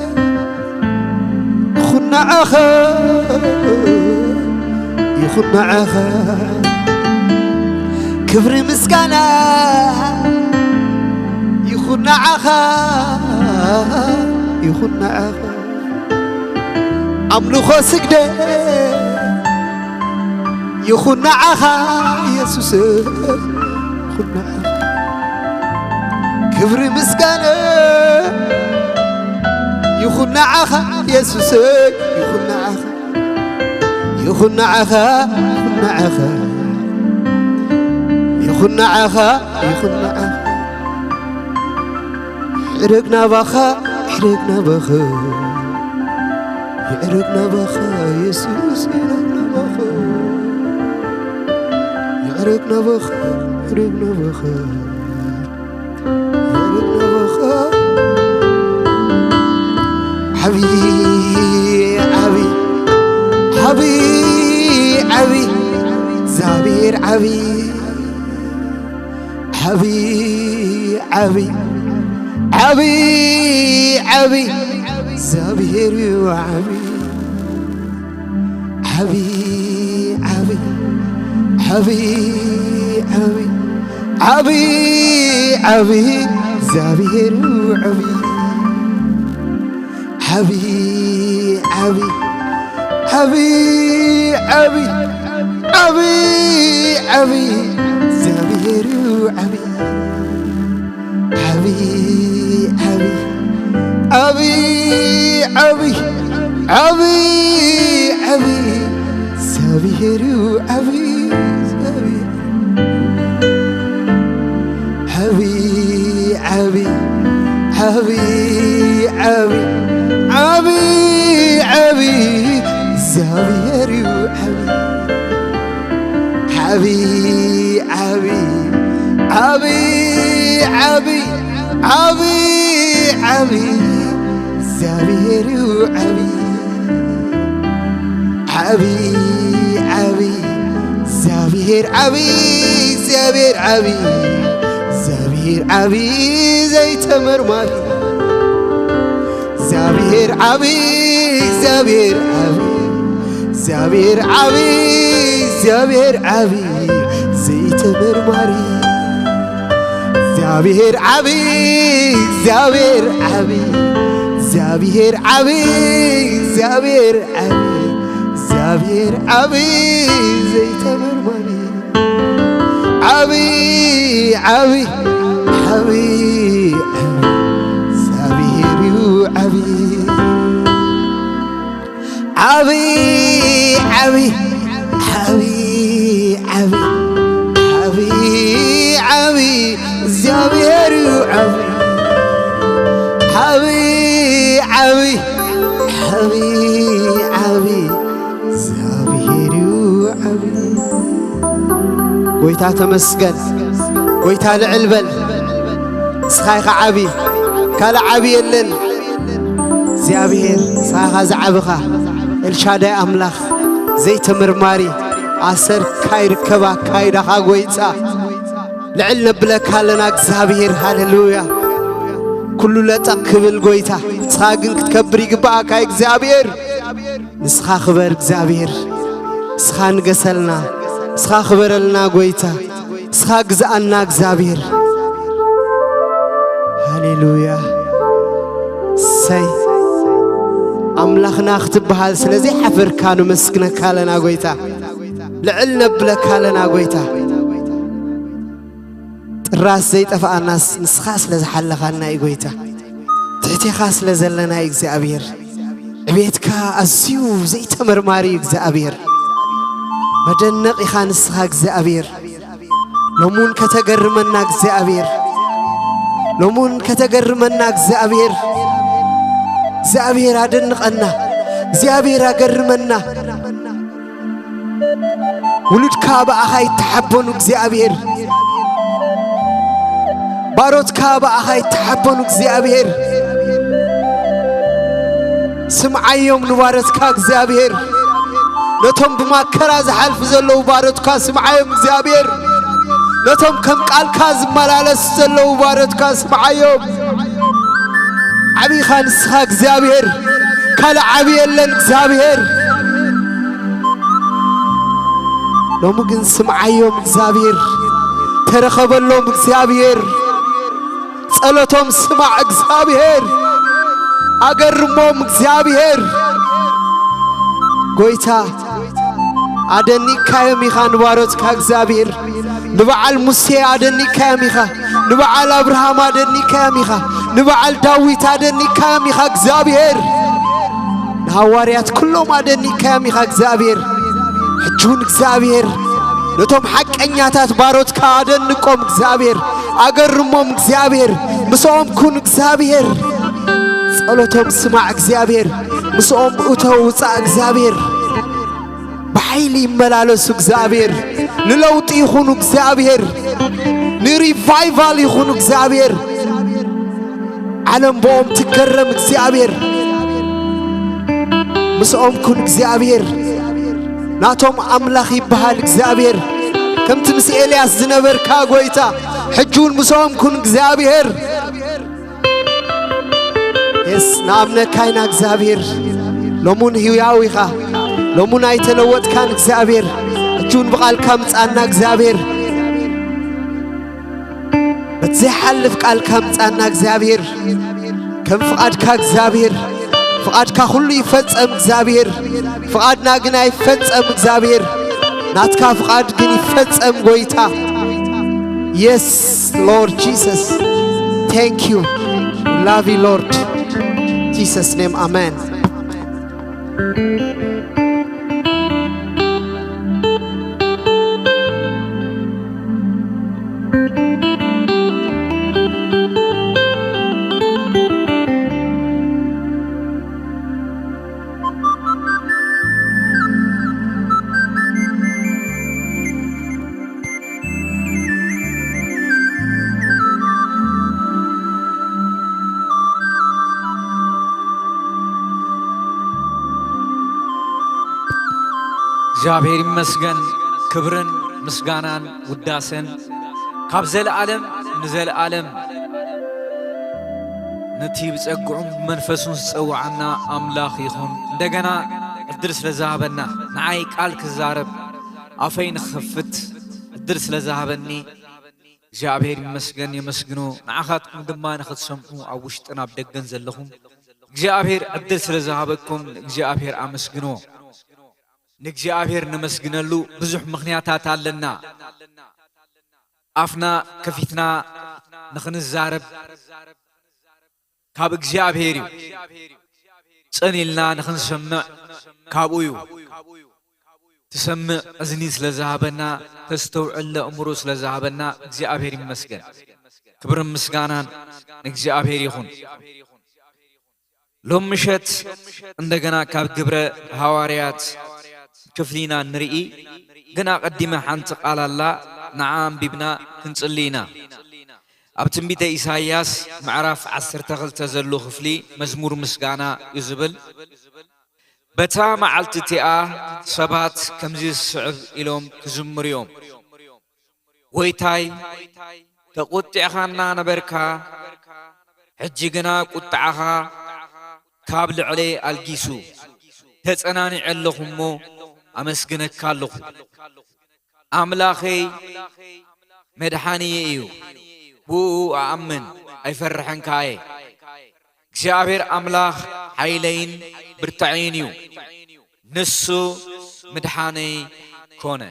ይኹን ንዓኻ፣ ይኹን ንዓኻ። ክብሪ ምስጋና ይኹን ንዓኻ፣ ይኹን ንዓኻ። ኣምልኾ ስግደት ይኹን ንዓኻ የሱስ፣ ይኹን ንዓኻ። ክብሪ ምስጋና ይኹን ንዓኻ የሱስ፣ ይኹን ንዓኻ። ይኹን ንዓኻ፣ ይኹን ንዓኻ፣ ይኹን ንዓኻ፣ ይኹን ንዓኻ። ይዕረግ ናባኻ፣ ይዕረግ ናባኻ፣ ይዕረግ ናባኻ የሱስ፣ ይዕረግ ናባኻ፣ ይዕረግ ናባኻ፣ ይዕረግ ናባኻ። ዓቢ፣ ዓቢ፣ ዓቢ፣ ዓቢ፣ እግዚኣብሔር ዓቢ፣ ዓቢ፣ ዓቢ፣ ዓቢ፣ ዓቢ፣ እግዚኣብሔር እዩ ዓቢ። ዓቢ፣ ዓቢ፣ ዓቢ፣ ዓቢ፣ ዓቢ፣ ዓቢ፣ እግዚኣብሔር ዓቢ። ዓቢ፣ ዓቢ፣ ዓቢ፣ ዓቢ፣ ዓቢ፣ ዓቢ፣ እግዚኣብሔር ዓቢ። ዓቢ፣ ዓቢ፣ ዓቢ፣ ዓቢ፣ ዓቢ፣ ዓቢ፣ እግዚኣብሔር እዩ ዓቢ፣ እግዚኣብሔር። ዓቢ፣ ዓቢ፣ ዓቢ፣ ዓቢ፣ ዓቢ፣ ዓቢ፣ እግዚኣብሔር እዩ ዓቢ። ዓቢ፣ ዓቢ፣ ዓቢ፣ ዓቢ፣ ዓቢ፣ ዓቢ፣ እግዚኣብሔር እዩ ዓቢ። ዓቢ፣ ዓቢ፣ እግዚኣብሔር ዓቢ፣ እግዚኣብሔር ዓቢ፣ እግዚኣብሔር ዓቢ፣ ዘይተመርማሪ። እግዚኣብሔር ዓቢ፣ እግዚኣብሔር ዓቢ፣ እግዚኣብሔር ዓቢ፣ እግዚኣብሔር ዓቢ፣ ዘይተመርማሪ። እግዚኣብሔር ዓቢ፣ እግዚኣብሔር ዓቢ፣ እግዚኣብሔር ዓቢ፣ እግዚኣብሔር ዓቢ፣ እግዚኣብሔር ዓቢ፣ ዘይተመርማሪ። ዓቢ፣ ዓቢ፣ ዓቢ፣ ዓቢ፣ እግዚኣብሔር እዩ ዓቢ። ዓቢ፣ ዓቢ፣ ዓቢ፣ ዓቢ፣ ዓቢ፣ ዓቢ፣ እግዚኣብሔር እዩ ዓቢ። ዓቢ፣ ዓቢ፣ ዓቢ፣ ዓቢ፣ እግዚኣብሔር እዩ ዓቢ። ጎይታ ተመስገን። ጎይታ ልዕል በል። ንስኻ ኢኻ ዓቢ፣ ካልእ ዓቢ የለን። እግዚኣብሔር ንስኻ ኢኻ ዝዓብኻ፣ ኤልሻዳይ ኣምላኽ፣ ዘይተመርማሪ፣ ኣሰርካ ይርከባ፣ ኣካይዳኻ ጎይጻ። ልዕል ነብለካ ኣለና እግዚኣብሔር። ሃሌሉያ። ኩሉ ለጠቕ ክብል ጎይታ፣ ንስኻ ግን ክትከብር ይግባኣካ እግዚኣብሔር። ንስኻ ክበር እግዚኣብሔር፣ ንስኻ ንገሰልና፣ ንስኻ ክበረልና ጎይታ፣ ንስኻ ግዝኣና እግዚኣብሔር። ሃሌሉያ። እሰይ። ኣምላኽና ክትበሃል ስለ ዘይሓፈርካ ነመስግነካ ኣለና ጎይታ። ልዕል ነብለካ ኣለና ጎይታ። ጥራስ ዘይጠፍኣናስ ንስኻ ስለ ዝሓለኻና እዩ ጎይታ። ትሕቴኻ ስለ ዘለና እዩ እግዚኣብሔር። ዕቤትካ ኣዝዩ ዘይተመርማሪ እዩ እግዚኣብሔር። መደነቕ ኢኻ ንስኻ እግዚኣብሔር። ሎሚ እውን ከተገርመና እግዚኣብሔር። ሎሚ እውን ከተገርመና እግዚኣብሔር። እግዚኣብሔር ኣደንቐና። እግዚኣብሔር ኣገርመና። ውሉድካ ብኣኻ ይተሓበኑ እግዚኣብሔር። ባሮትካ ብኣኻ ይተሓበኑ እግዚኣብሔር። ስምዓዮም ንባሮትካ እግዚኣብሔር። ነቶም ብማከራ ዝሓልፉ ዘለዉ ባሮትካ ስምዓዮም እግዚኣብሔር። ነቶም ከም ቃልካ ዝመላለሱ ዘለዉ ባሮትካ ስምዓዮም። ዓቢኻ ንስኻ እግዚኣብሔር፣ ካልእ ዓቢ የለን እግዚኣብሔር። ሎሚ ግን ስምዓዮም እግዚኣብሔር፣ ተረኸበሎም እግዚኣብሔር። ጸሎቶም ስማዕ እግዚኣብሔር። ኣገርሞም እግዚኣብሔር። ጎይታ ኣደኒካዮም ኢኻ ንባሮትካ እግዚኣብሔር። ንበዓል ሙሴ ኣደኒካዮም ኢኻ። ንበዓል ኣብርሃም ኣደኒካዮም ኢኻ። ንበዓል ዳዊት ኣደኒካዮም ኢኻ እግዚኣብሔር። ንሃዋርያት ኩሎም ኣደኒካዮም ኢኻ እግዚኣብሔር። ሕጂ እውን እግዚኣብሔር ነቶም ሓቀኛታት ባሮትካ ኣደንቆም እግዚኣብሔር። ኣገርሞም እግዚኣብሔር። ምስኦም ኩን እግዚኣብሔር። ጸሎቶም ስማዕ እግዚኣብሔር። ምስኦም እቶ ውጻእ እግዚኣብሔር። ብሓይሊ ይመላለሱ እግዚኣብሔር። ንለውጢ ይኹኑ እግዚኣብሔር። ንሪቫይቫል ይኹኑ እግዚኣብሔር። ዓለም ብኦም ትገረም እግዚኣብሔር። ምስኦም ኩን እግዚኣብሔር። ናቶም ኣምላኽ ይበሃል እግዚኣብሔር። ከምቲ ምስ ኤልያስ ዝነበርካ ጎይታ፣ ሕጂ እውን ምስኦም ኩን እግዚኣብሔር። የስ፣ ንኣምነካ ኢና እግዚኣብሔር። ሎሙን ህያው ኢኻ። ሎሙን ኣይተለወጥካን እግዚኣብሔር። ሕጂ እውን ብቓልካ ምጻና እግዚኣብሔር። በቲ ዘይሓልፍ ቃልካ ምጻና እግዚኣብሔር። ከም ፍቓድካ እግዚኣብሔር። ፍቓድካ ኩሉ ይፈጸም እግዚኣብሔር። ፍቓድና ግን ኣይፈጸም እግዚኣብሔር። ናትካ ፍቓድ ግን ይፈጸም ጎይታ። Yes, Lord Jesus. Thank you. Love you, Lord. Jesus' name, amen. እግዚኣብሔር ይመስገን። ክብርን ምስጋናን ውዳሰን ካብ ዘለዓለም ንዘለዓለም ነቲ ብጸግዑን ብመንፈሱን ዝጸውዓና ኣምላኽ ይኹን። እንደገና ዕድል ስለ ዝሃበና፣ ንዓይ ቃል ክዛረብ፣ ኣፈይ ንኽኸፍት ዕድል ስለ ዝሃበኒ፣ እግዚኣብሔር ይመስገን፣ የመስግኖ። ንዓኻትኩም ድማ ንኽትሰምዑ ኣብ ውሽጥን ኣብ ደገን ዘለኹም፣ እግዚኣብሔር ዕድል ስለ ዝሃበኩም ንእግዚኣብሔር ኣመስግንዎ። ንእግዚኣብሔር ነመስግነሉ ብዙሕ ምኽንያታት ኣለና። ኣፍና ከፊትና ንኽንዛረብ ካብ እግዚኣብሔር እዩ። ጽን ኢልና ንኽንሰምዕ ካብኡ እዩ። ትሰምዕ እዝኒ ስለ ዝሃበና፣ ተስተውዕል ኣእምሮ ስለ ዝሃበና እግዚኣብሔር ይመስገን። ክብርን ምስጋናን ንእግዚኣብሔር ይኹን። ሎም ምሸት እንደገና ካብ ግብረ ሃዋርያት ክፍሊ ኢና ንርኢ። ግን ኣቐዲመ ሓንቲ ቃል ኣላ፣ ንዓ ኣንቢብና ክንጽሊ ኢና። ኣብ ትንቢተ ኢሳይያስ ምዕራፍ ዓሰርተ ክልተ ዘሎ ክፍሊ መዝሙር ምስጋና እዩ ዝብል። በታ መዓልቲ እቲኣ ሰባት ከምዚ ዝስዕብ ኢሎም ክዝምሩ እዮም። ጎይታይ፣ ተቖጢዕኻና ነበርካ፣ ሕጂ ግና ቁጥዓኻ ካብ ልዕለይ ኣልጊሱ። ተጸናኒዐ ኣለኹ እሞ ኣመስግነካ ኣለኹ። ኣምላኸይ መድሓኒየ እዩ፣ ብእኡ እኣምን ኣይፈርሕን ከኣ እየ። እግዚኣብሔር ኣምላኽ ሓይለይን ብርታዐይን እዩ፣ ንሱ ምድሓነይ ኮነ።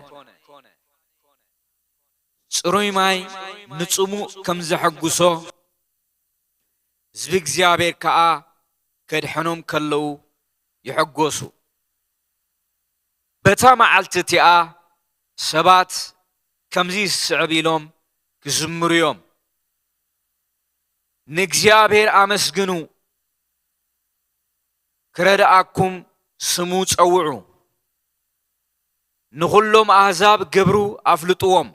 ጽሩይ ማይ ንጽሙእ ከም ዘሐጉሶ፣ ህዝቢ እግዚኣብሔር ከኣ ከድሕኖም ከለዉ ይሕጎሱ። በታ መዓልቲ እቲኣ ሰባት ከምዚ ዝስዕብ ኢሎም ክዝምሩ እዮም። ንእግዚኣብሔር ኣመስግኑ፣ ክረድኣኩም ስሙ ጸውዑ። ንኹሎም ኣህዛብ ግብሩ ኣፍልጥዎም።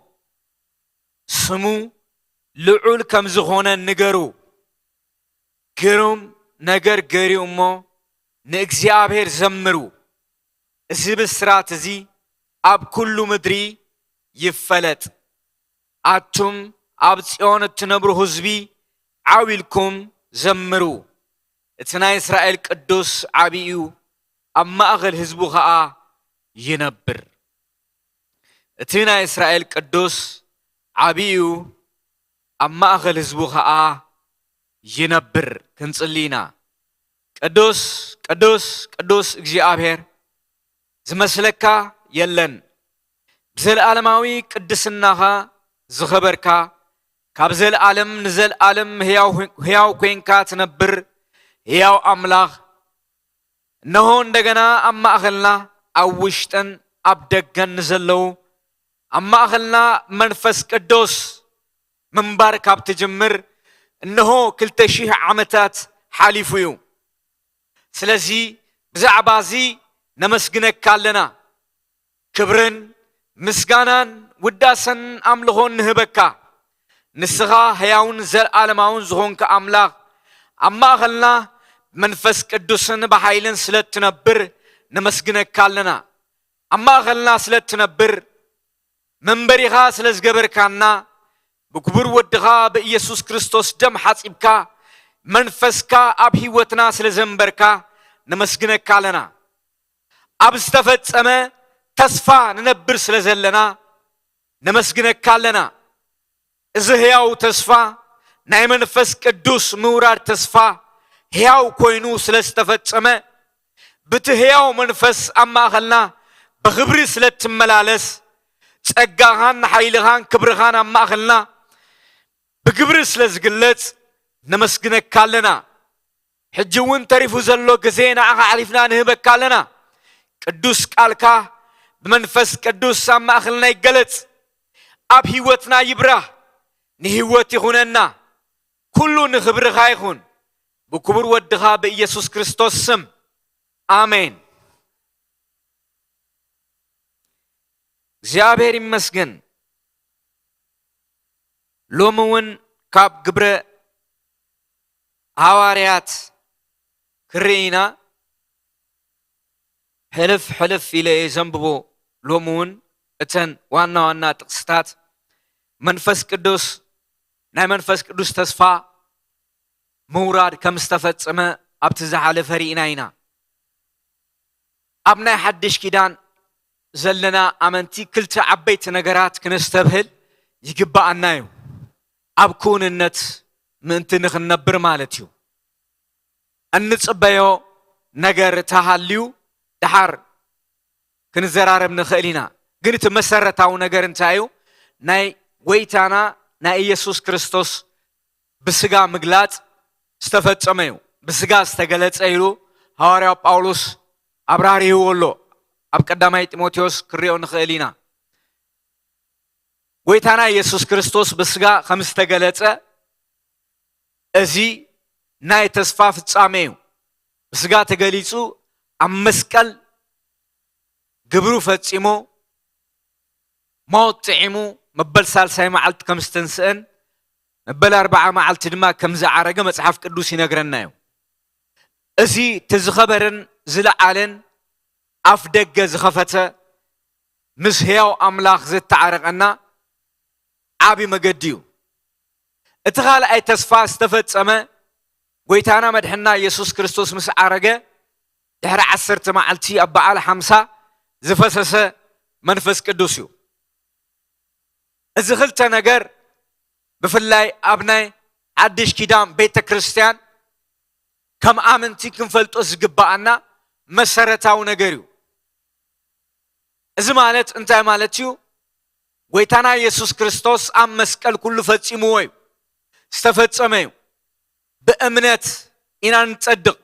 ስሙ ልዑል ከም ዝኾነ ንገሩ። ግሩም ነገር ገይሩ እሞ ንእግዚኣብሔር ዘምሩ። እዚ ብስራት እዚ ኣብ ኩሉ ምድሪ ይፈለጥ። ኣቱም ኣብ ጽዮን እትነብሩ ህዝቢ ዓው ኢልኩም ዘምሩ። እቲ ናይ እስራኤል ቅዱስ ዓቢ እዩ፣ ኣብ ማእከል ህዝቡ ኸኣ ይነብር። እቲ ናይ እስራኤል ቅዱስ ዓብዩ ኣብ ማእኸል ህዝቡ ኸዓ ይነብር። ክንጽሊ ኢና። ቅዱስ ቅዱስ ቅዱስ እግዚኣብሔር፣ ዝመስለካ የለን። ብዘለዓለማዊ ቅድስናኻ ዝኸበርካ፣ ካብ ዘለዓለም ንዘለዓለም ህያው፣ ህያው ኮይንካ ትነብር ህያው ኣምላኽ፣ እነሆ እንደገና ኣብ ማእኸልና፣ ኣብ ውሽጥን ኣብ ደገን ንዘለዉ፣ ኣብ ማእኸልና መንፈስ ቅዱስ ምንባር ካብ ትጅምር እነሆ ክልተ ሺሕ ዓመታት ሓሊፉ እዩ። ስለዚ ብዛዕባ እዚ ነመስግነካ ኣለና። ክብርን ምስጋናን ውዳሰን ኣምልኾን ንህበካ። ንስኻ ህያውን ዘለዓለማውን ዝኾንካ ኣምላኽ፣ ኣብ ማእኸልና ብመንፈስ ቅዱስን ብሓይልን ስለ እትነብር ነመስግነካ ኣለና። ኣብ ማእኸልና ስለ እትነብር፣ መንበሪኻ ስለ ዝገበርካና፣ ብክቡር ወድኻ ብኢየሱስ ክርስቶስ ደም ሓጺብካ፣ መንፈስካ ኣብ ህይወትና ስለ ዘንበርካ ነመስግነካ ኣለና። ኣብ ዝተፈጸመ ተስፋ ንነብር ስለ ዘለና ነመስግነካ ኣለና። እዚ ህያው ተስፋ፣ ናይ መንፈስ ቅዱስ ምውራድ ተስፋ ህያው ኮይኑ ስለ ዝተፈጸመ፣ ብቲ ህያው መንፈስ ኣብ ማእኸልና ብኽብሪ ስለ እትመላለስ፣ ጸጋኻን ሓይልኻን ክብርኻን ኣብ ማእኸልና ብግብሪ ስለ ዝግለጽ ነመስግነካ ኣለና። ሕጂ እውን ተሪፉ ዘሎ ግዜ ንዓኻ ኣሕሊፍና ንህበካ ኣለና። ቅዱስ ቃልካ ብመንፈስ ቅዱስ ኣብ ማእኸልና ይገለጽ፣ ኣብ ህይወትና ይብራህ፣ ንህይወት ይኹነና። ኩሉ ንኽብርኻ ይኹን፣ ብክቡር ወድኻ ብኢየሱስ ክርስቶስ ስም፣ ኣሜን። እግዚኣብሔር ይመስገን። ሎሚ እውን ካብ ግብረ ሃዋርያት ክርኢ ኢና። ሕልፍ ሕልፍ ኢለ እየ ዘንብቦ። ሎሚ እውን እተን ዋና ዋና ጥቕስታት መንፈስ ቅዱስ፣ ናይ መንፈስ ቅዱስ ተስፋ ምውራድ ከም ዝተፈጸመ ኣብቲ ዝሓለፈ ርኢና ኢና። ኣብ ናይ ሓድሽ ኪዳን ዘለና ኣመንቲ ክልተ ዓበይቲ ነገራት ክነስተብህል ይግብኣና እዩ። ኣብ ክውንነት ምእንቲ ንኽንነብር ማለት እዩ። እንጽበዮ ነገር ተሃልዩ ደሓር ክንዘራረብ ንኽእል ኢና። ግን እቲ መሰረታዊ ነገር እንታይ እዩ? ናይ ጎይታና ናይ ኢየሱስ ክርስቶስ ብስጋ ምግላጽ ዝተፈጸመ እዩ። ብስጋ ዝተገለጸ ኢሉ ሃዋርያው ጳውሎስ ኣብራህሪህዎ ኣሎ። ኣብ ቀዳማይ ጢሞቴዎስ ክንሪኦ ንኽእል ኢና። ጎይታና ኢየሱስ ክርስቶስ ብስጋ ከም ዝተገለጸ፣ እዚ ናይ ተስፋ ፍጻሜ እዩ። ብስጋ ተገሊጹ፣ ኣብ መስቀል ግብሩ ፈጺሙ፣ ሞት ጥዒሙ፣ መበል ሳልሳይ መዓልቲ ከም ዝተንስአን መበል ኣርብዓ መዓልቲ ድማ ከም ዝዓረገ መጽሓፍ ቅዱስ ይነግረና እዩ። እዚ እቲ ዝኸበረን ዝለዓለን ኣፍ ደገ ዝኸፈተ፣ ምስ ህያው ኣምላኽ ዘተዓረቐና ዓቢ መገዲ እዩ። እቲ ካልኣይ ተስፋ ዝተፈጸመ፣ ጎይታና መድሕና ኢየሱስ ክርስቶስ ምስ ዓረገ ድሕሪ ዓሰርተ መዓልቲ ኣብ በዓል ሓምሳ ዝፈሰሰ መንፈስ ቅዱስ እዩ። እዚ ክልተ ነገር ብፍላይ ኣብ ናይ ሓድሽ ኪዳን ቤተ ክርስቲያን ከም ኣመንቲ ክንፈልጦ ዝግብኣና መሰረታዊ ነገር እዩ። እዚ ማለት እንታይ ማለት እዩ? ጎይታና ኢየሱስ ክርስቶስ ኣብ መስቀል ኩሉ ፈጺምዎ እዩ፣ ዝተፈጸመ እዩ። ብእምነት ኢና ንጸድቕ።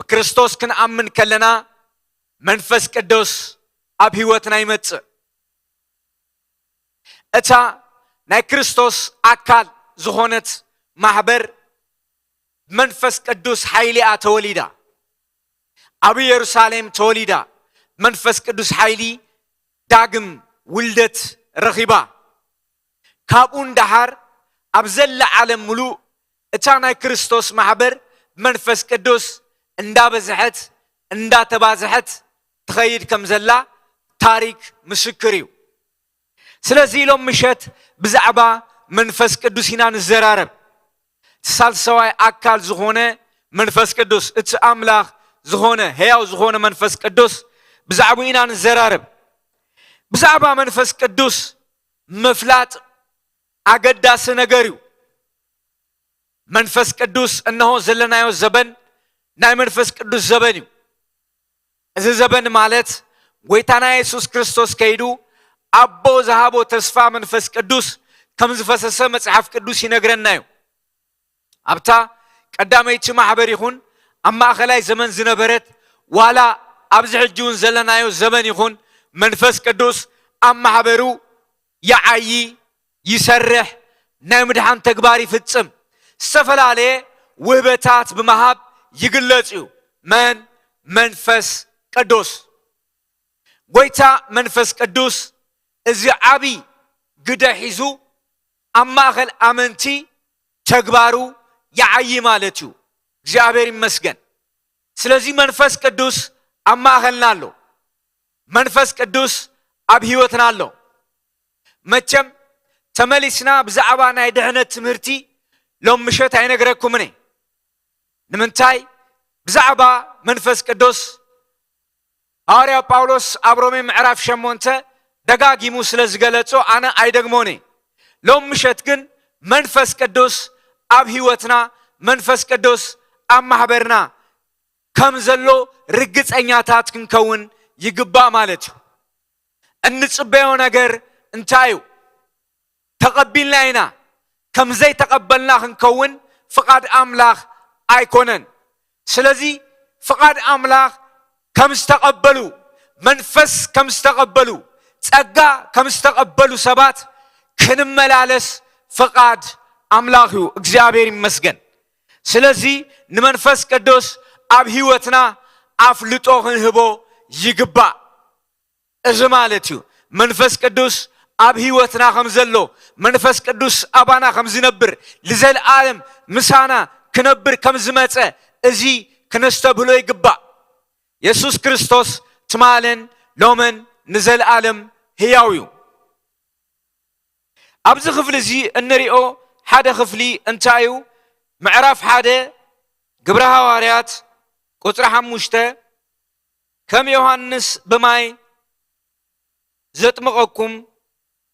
ብክርስቶስ ክንኣምን ከለና መንፈስ ቅዱስ ኣብ ህይወትና ይመጽእ። እታ ናይ ክርስቶስ ኣካል ዝኾነት ማሕበር መንፈስ ቅዱስ ሓይሊ እያ ተወሊዳ። ኣብ ኢየሩሳሌም ተወሊዳ፣ መንፈስ ቅዱስ ሓይሊ ዳግም ውልደት ረኺባ። ካብኡ ንደሓር ኣብ ዘላ ዓለም ምሉእ እታ ናይ ክርስቶስ ማሕበር መንፈስ ቅዱስ እንዳበዝሐት እንዳተባዝሐት ትኸይድ ከም ዘላ ታሪክ ምስክር እዩ። ስለዚ ሎም ምሸት ብዛዕባ መንፈስ ቅዱስ ኢና ንዘራረብ። እቲ ሳልሳዋይ ኣካል ዝኾነ መንፈስ ቅዱስ፣ እቲ ኣምላኽ ዝኾነ ህያው ዝኾነ መንፈስ ቅዱስ ብዛዕባኡ ኢና ንዘራረብ። ብዛዕባ መንፈስ ቅዱስ ምፍላጥ ኣገዳሲ ነገር እዩ። መንፈስ ቅዱስ፣ እነሆ ዘለናዮ ዘበን ናይ መንፈስ ቅዱስ ዘበን እዩ። እዚ ዘበን ማለት ጎይታና የሱስ ክርስቶስ ከይዱ ኣቦ ዝሃቦ ተስፋ መንፈስ ቅዱስ ከም ዝፈሰሰ መጽሓፍ ቅዱስ ይነግረና እዩ። ኣብታ ቀዳመይቲ ማሕበር ይኹን ኣብ ማእኸላይ ዘመን ዝነበረት፣ ዋላ ኣብዚ ሕጂ እውን ዘለናዮ ዘመን ይኹን፣ መንፈስ ቅዱስ ኣብ ማሕበሩ ይዓዪ፣ ይሰርሕ፣ ናይ ምድሓን ተግባር ይፍጽም፣ ዝተፈላለየ ውህበታት ብምሃብ ይግለጽ እዩ። መን? መንፈስ ቅዱስ። ጎይታ መንፈስ ቅዱስ እዚ ዓቢ ግደ ሒዙ ኣብ ማእኸል ኣመንቲ ተግባሩ ይዓዪ ማለት እዩ። እግዚኣብሔር ይመስገን። ስለዚ መንፈስ ቅዱስ ኣብ ማእኸልና ኣሎ። መንፈስ ቅዱስ ኣብ ህይወትና ኣሎ። መቸም ተመሊስና ብዛዕባ ናይ ድሕነት ትምህርቲ ሎም ምሸት ኣይነግረኩምን እየ። ንምንታይ? ብዛዕባ መንፈስ ቅዱስ ሃዋርያ ጳውሎስ ኣብ ሮሜ ምዕራፍ ሸሞንተ ደጋጊሙ ስለ ዝገለጾ ኣነ ኣይደግሞን እየ። ሎም ምሸት ግን መንፈስ ቅዱስ ኣብ ህይወትና፣ መንፈስ ቅዱስ ኣብ ማሕበርና ከም ዘሎ ርግጸኛታት ክንከውን ይግባእ ማለት እዩ። እንጽበዮ ነገር እንታይ እዩ? ተቐቢልና ኢና። ከም ዘይተቐበልና ክንከውን ፍቓድ ኣምላኽ ኣይኮነን። ስለዚ ፍቓድ ኣምላኽ ከም ዝተቐበሉ፣ መንፈስ ከም ዝተቐበሉ፣ ጸጋ ከም ዝተቐበሉ ሰባት ክንመላለስ ፍቓድ ኣምላኽ እዩ። እግዚኣብሔር ይመስገን። ስለዚ ንመንፈስ ቅዱስ ኣብ ህይወትና ኣፍልጦ ክንህቦ ይግባእ። እዚ ማለት እዩ መንፈስ ቅዱስ ኣብ ህይወትና ከም ዘሎ፣ መንፈስ ቅዱስ ኣባና ከም ዝነብር፣ ንዘለኣለም ምሳና ክነብር ከም ዝመጸ፣ እዚ ክነስተብህሎ ይግባእ። የሱስ ክርስቶስ ትማልን ሎምን ንዘለኣለም ህያው እዩ። ኣብዚ ክፍሊ እዚ እንሪኦ ሓደ ክፍሊ እንታይ እዩ? ምዕራፍ ሓደ ግብረ ሃዋርያት ቁጽሪ ሓሙሽተ፣ ከም ዮሃንስ ብማይ ዘጥምቐኩም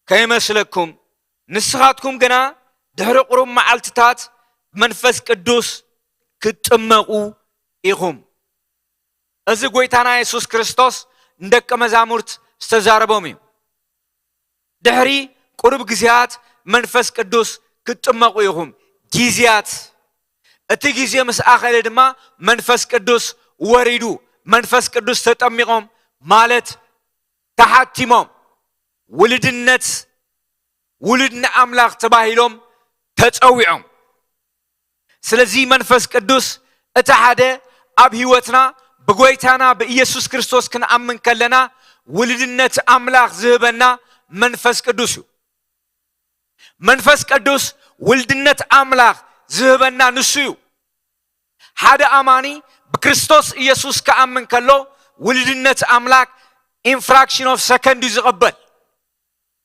ከይመስለኩም፣ ንስኻትኩም ግና ድሕሪ ቁሩብ መዓልትታት መንፈስ ቅዱስ ክትጥመቑ ኢኹም። እዚ ጎይታና የሱስ ክርስቶስ ንደቀ መዛሙርት ዝተዛረቦም እዩ። ድሕሪ ቁሩብ ግዜያት መንፈስ ቅዱስ ክትጥመቑ ኢኹም። ግዜያት፣ እቲ ግዜ ምስ ኣኸለ ድማ መንፈስ ቅዱስ ወሪዱ፣ መንፈስ ቅዱስ ተጠሚቖም ማለት ተሓቲሞም፣ ውልድነት፣ ውሉድ ንኣምላኽ ተባሂሎም ተጸዊዖም። ስለዚ መንፈስ ቅዱስ እቲ ሓደ ኣብ ህይወትና ብጎይታና ብኢየሱስ ክርስቶስ ክንኣምን ከለና ውልድነት ኣምላኽ ዝህበና መንፈስ ቅዱስ እዩ። መንፈስ ቅዱስ ውልድነት ኣምላኽ ዝህበና ንሱ እዩ። ሓደ ኣማኒ ብክርስቶስ ኢየሱስ ክኣምን ከሎ ውልድነት ኣምላኽ in fraction of second እዩ ዝቕበል።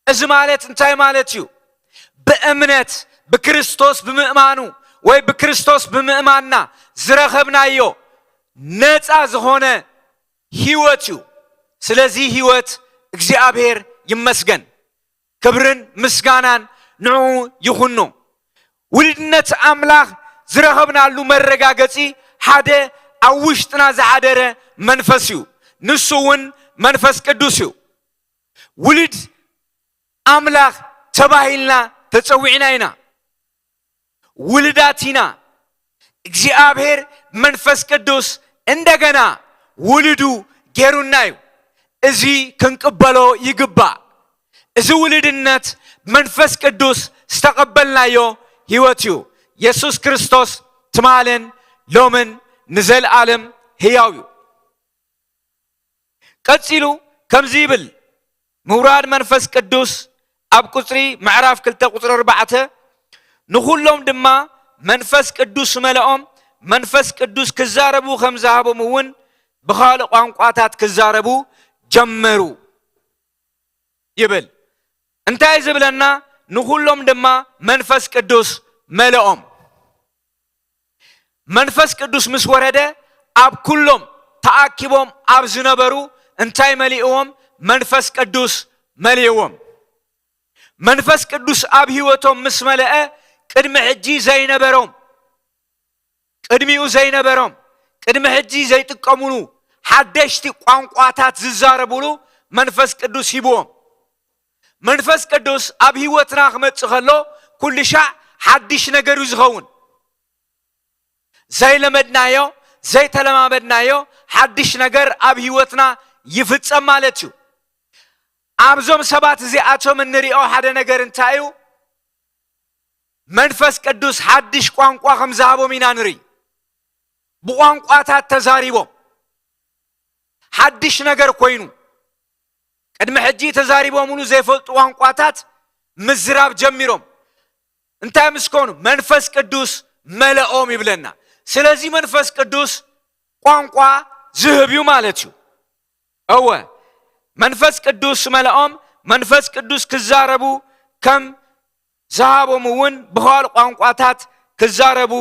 እዚ ማለት እንታይ ማለት እዩ? ብእምነት ብክርስቶስ ብምእማኑ ወይ ብክርስቶስ ብምእማንና ዝረኸብናዮ ነፃ ዝኾነ ህይወት እዩ። ስለዚ ህይወት እግዚኣብሔር ይመስገን። ክብርን ምስጋናን ንዕኡ ይኹኖ። ውልድነት ኣምላኽ ዝረኸብናሉ መረጋገጺ ሓደ ኣብ ውሽጥና ዝሓደረ መንፈስ እዩ። ንሱ እውን መንፈስ ቅዱስ እዩ። ውሉድ ኣምላኽ ተባሂልና ተጸዊዕና ኢና። ውሉዳት ኢና። እግዚኣብሔር መንፈስ ቅዱስ እንደገና ውሉዱ ገይሩና እዩ። እዚ ክንቅበሎ ይግባእ። እዚ ውሉድነት መንፈስ ቅዱስ ዝተቐበልናዮ ህይወት እዩ። የሱስ ክርስቶስ ትማልን ሎምን ንዘለኣለም ህያው እዩ። ቀጺሉ ከምዚ ይብል፣ ምውራድ መንፈስ ቅዱስ ኣብ ቁጽሪ ምዕራፍ ክልተ ቁጽሪ ኣርባዕተ፣ ንኹሎም ድማ መንፈስ ቅዱስ መለኦም፣ መንፈስ ቅዱስ ክዛረቡ ከም ዝሃቦም እውን ብኻልእ ቋንቋታት ክዛረቡ ጀመሩ ይብል። እንታይ ዝብለና? ንኹሎም ድማ መንፈስ ቅዱስ መለኦም። መንፈስ ቅዱስ ምስ ወረደ ኣብ ኩሎም ተኣኪቦም ኣብ ዝነበሩ እንታይ መሊእዎም? መንፈስ ቅዱስ መሊእዎም። መንፈስ ቅዱስ ኣብ ህይወቶም ምስ መለአ፣ ቅድሚ ሕጂ ዘይነበሮም፣ ቅድሚኡ ዘይነበሮም፣ ቅድሚ ሕጂ ዘይጥቀሙሉ ሓደሽቲ ቋንቋታት ዝዛረቡሉ መንፈስ ቅዱስ ሂብዎም። መንፈስ ቅዱስ ኣብ ህይወትና ክመጽእ ከሎ፣ ኩሉ ሻዕ ሓድሽ ነገር እዩ ዝኸውን። ዘይለመድናዮ፣ ዘይተለማመድናዮ ሓድሽ ነገር ኣብ ህይወትና ይፍጸም ማለት እዩ። ኣብዞም ሰባት እዚኣቶም እንሪኦ ሓደ ነገር እንታይ እዩ? መንፈስ ቅዱስ ሓድሽ ቋንቋ ከም ዝሃቦም ኢና ንርኢ። ብቋንቋታት ተዛሪቦም። ሓድሽ ነገር ኮይኑ፣ ቅድሚ ሕጂ ተዛሪቦምሉ ዘይፈልጡ ቋንቋታት ምዝራብ ጀሚሮም። እንታይ ምስ ኮኑ? መንፈስ ቅዱስ መለኦም ይብለና። ስለዚ መንፈስ ቅዱስ ቋንቋ ዝህብ እዩ ማለት እዩ። እወ፣ መንፈስ ቅዱስ መለኦም፣ መንፈስ ቅዱስ ክዛረቡ ከም ዝሃቦም እውን ብኻልእ ቋንቋታት ክዛረቡ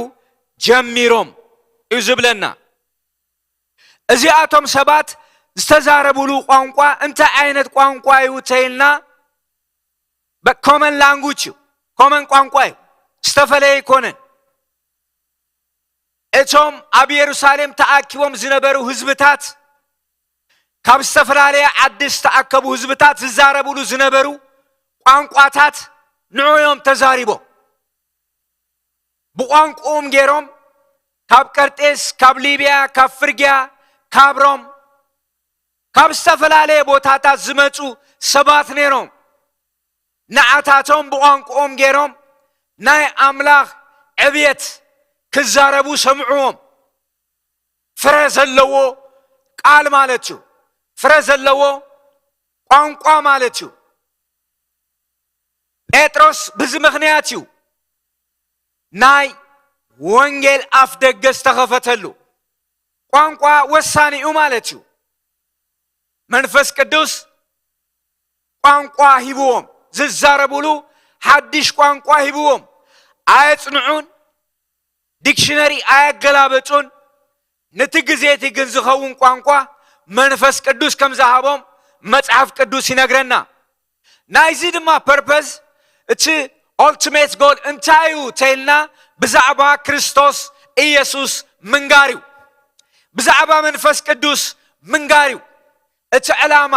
ጀሚሮም እዩ ዝብለና። እዚኣቶም ሰባት ዝተዛረቡሉ ቋንቋ እንታይ ዓይነት ቋንቋ እዩ ተይልና፣ ኮመን ላንጉጅ እዩ። ኮመን ቋንቋ እዩ። ዝተፈለየ ኣይኮነን። እቶም ኣብ የሩሳሌም ተኣኪቦም ዝነበሩ ህዝብታት፣ ካብ ዝተፈላለየ ዓዲ ዝተኣከቡ ህዝብታት ዝዛረቡሉ ዝነበሩ ቋንቋታት ንዑ እዮም ተዛሪቦም። ብቋንቋኦም ገይሮም ካብ ቀርጤስ፣ ካብ ሊብያ፣ ካብ ፍርግያ፣ ካብ ሮም፣ ካብ ዝተፈላለየ ቦታታት ዝመጹ ሰባት ነይሮም። ንዓታቶም ብቋንቋኦም ገይሮም ናይ ኣምላኽ ዕብየት ክዛረቡ ሰምዕዎም። ፍረ ዘለዎ ቃል ማለት እዩ። ፍረ ዘለዎ ቋንቋ ማለት እዩ። ጴጥሮስ ብዚ ምኽንያት እዩ ናይ ወንጌል ኣፍ ደገ ዝተኸፈተሉ። ቋንቋ ወሳኒ እዩ ማለት እዩ። መንፈስ ቅዱስ ቋንቋ ሂብዎም፣ ዝዛረቡሉ ሓድሽ ቋንቋ ሂብዎም። ኣየጽንዑን፣ ዲክሽነሪ ኣየገላበጹን። ነቲ ግዜ እቲ ግን ዝኸውን ቋንቋ መንፈስ ቅዱስ ከም ዝሃቦም መጽሓፍ ቅዱስ ይነግረና። ናይዚ ድማ ፐርፐዝ፣ እቲ ኦልቲሜት ጎል እንታይ እዩ ተይልና፣ ብዛዕባ ክርስቶስ ኢየሱስ ምንጋር እዩ። ብዛዕባ መንፈስ ቅዱስ ምንጋር እዩ። እቲ ዕላማ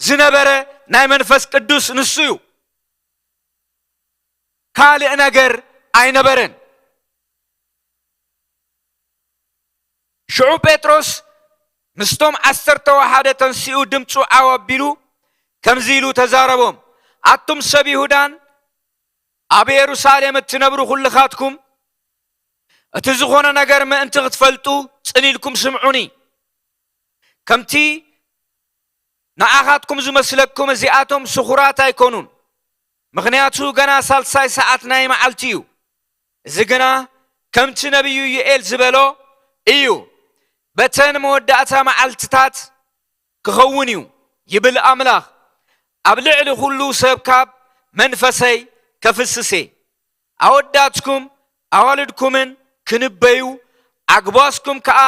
ዝነበረ ናይ መንፈስ ቅዱስ ንሱ እዩ። ካልእ ነገር ኣይነበረን። ሽዑ ጴጥሮስ ምስቶም ዓሰርተ ወሓደ ተንሲኡ ድምፁ ዓው ኣቢሉ ከምዚ ኢሉ ተዛረቦም፣ ኣቱም ሰብ ይሁዳን ኣብ የሩሳሌም እትነብሩ ኩልኻትኩም፣ እቲ ዝኾነ ነገር ምእንቲ ክትፈልጡ ጽን ኢልኩም ስምዑኒ። ከምቲ ንዓኻትኩም ዝመስለኩም እዚኣቶም ስኹራት ኣይኮኑን፣ ምኽንያቱ ገና ሳልሳይ ሰዓት ናይ መዓልቲ እዩ። እዚ ግና ከምቲ ነቢዩ ዩኤል ዝበሎ እዩ፣ በተን መወዳእታ መዓልትታት ክኸውን እዩ ይብል ኣምላኽ፣ ኣብ ልዕሊ ኩሉ ሰብ ካብ መንፈሰይ ከፍስስ እየ። ኣወዳትኩም ኣዋልድኩምን ክንበዩ፣ ዓግባስኩም ከኣ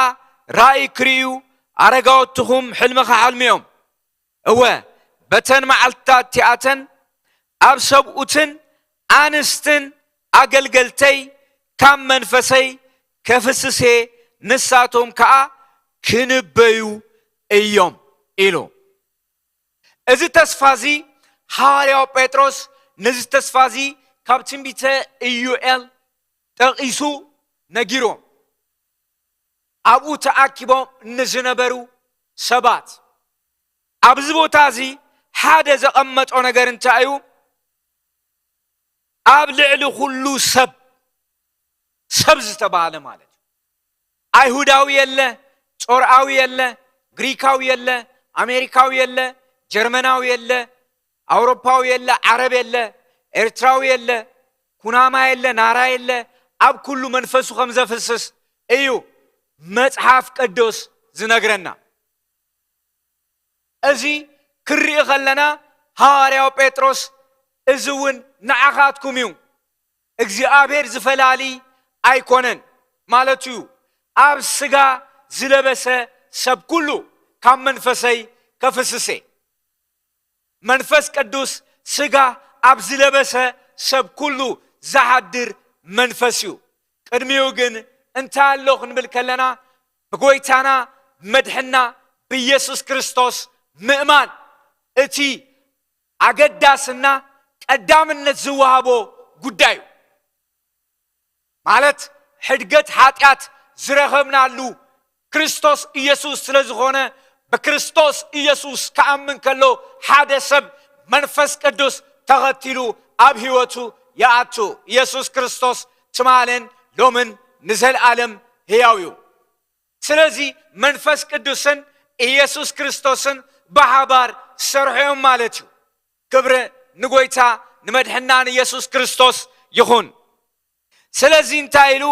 ራእይ ክርእዩ፣ ኣረጋወትኹም ሕልሚ ክሓልሙ እዮም። እወ፣ በተን መዓልትታት እቲኣተን ኣብ ሰብኡትን ኣንስትን ኣገልገልተይ ካብ መንፈሰይ ከፍስስ እየ፣ ንሳቶም ከኣ ክንበዩ እዮም ኢሉ። እዚ ተስፋ እዚ፣ ሃዋርያው ጴጥሮስ ነዚ ተስፋ እዚ ካብ ትንቢተ ኢዩኤል ጠቒሱ ነጊሮም። ኣብኡ ተኣኪቦም ንዝነበሩ ሰባት፣ ኣብዚ ቦታ እዚ ሓደ ዘቐመጦ ነገር እንታይ እዩ? ኣብ ልዕሊ ኩሉ ሰብ፣ ሰብ ዝተባህለ ማለት እዩ። ኣይሁዳዊ የለ፣ ጾርኣዊ የለ፣ ግሪካዊ የለ፣ ኣሜሪካዊ የለ፣ ጀርመናዊ የለ፣ ኣውሮፓዊ የለ፣ ዓረብ የለ፣ ኤርትራዊ የለ፣ ኩናማ የለ፣ ናራ የለ፣ ኣብ ኩሉ መንፈሱ ከም ዘፍስስ እዩ መጽሓፍ ቅዱስ ዝነግረና። እዚ ክርኢ ከለና ሃዋርያው ጴጥሮስ፣ እዚ እውን ንዓኻትኩም እዩ፣ እግዚኣብሔር ዝፈላሊ ኣይኮነን ማለቱ እዩ። ኣብ ስጋ ዝለበሰ ሰብ ኩሉ ካብ መንፈሰይ ከፍስስ እየ። መንፈስ ቅዱስ ስጋ ኣብ ዝለበሰ ሰብ ኩሉ ዝሓድር መንፈስ እዩ። ቅድሚኡ ግን እንታይ ኣሎ ክንብል ከለና፣ ብጎይታና መድሕና ብኢየሱስ ክርስቶስ ምእማን እቲ ኣገዳስና ቀዳምነት ዝወሃቦ ጉዳይ እዩ። ማለት ሕድገት ሓጢኣት ዝረኸብናሉ ክርስቶስ ኢየሱስ ስለ ዝኾነ፣ ብክርስቶስ ኢየሱስ ክኣምን ከሎ ሓደ ሰብ መንፈስ ቅዱስ ተኸቲሉ ኣብ ህይወቱ ይኣቱ። ኢየሱስ ክርስቶስ ትማልን ሎምን ንዘለኣለም ህያው እዩ። ስለዚ መንፈስ ቅዱስን ኢየሱስ ክርስቶስን ብሓባር ሰርሖም ማለት እዩ። ክብሪ ንጎይታ ንመድሕና ንኢየሱስ ክርስቶስ ይኹን። ስለዚ እንታይ ኢሉ?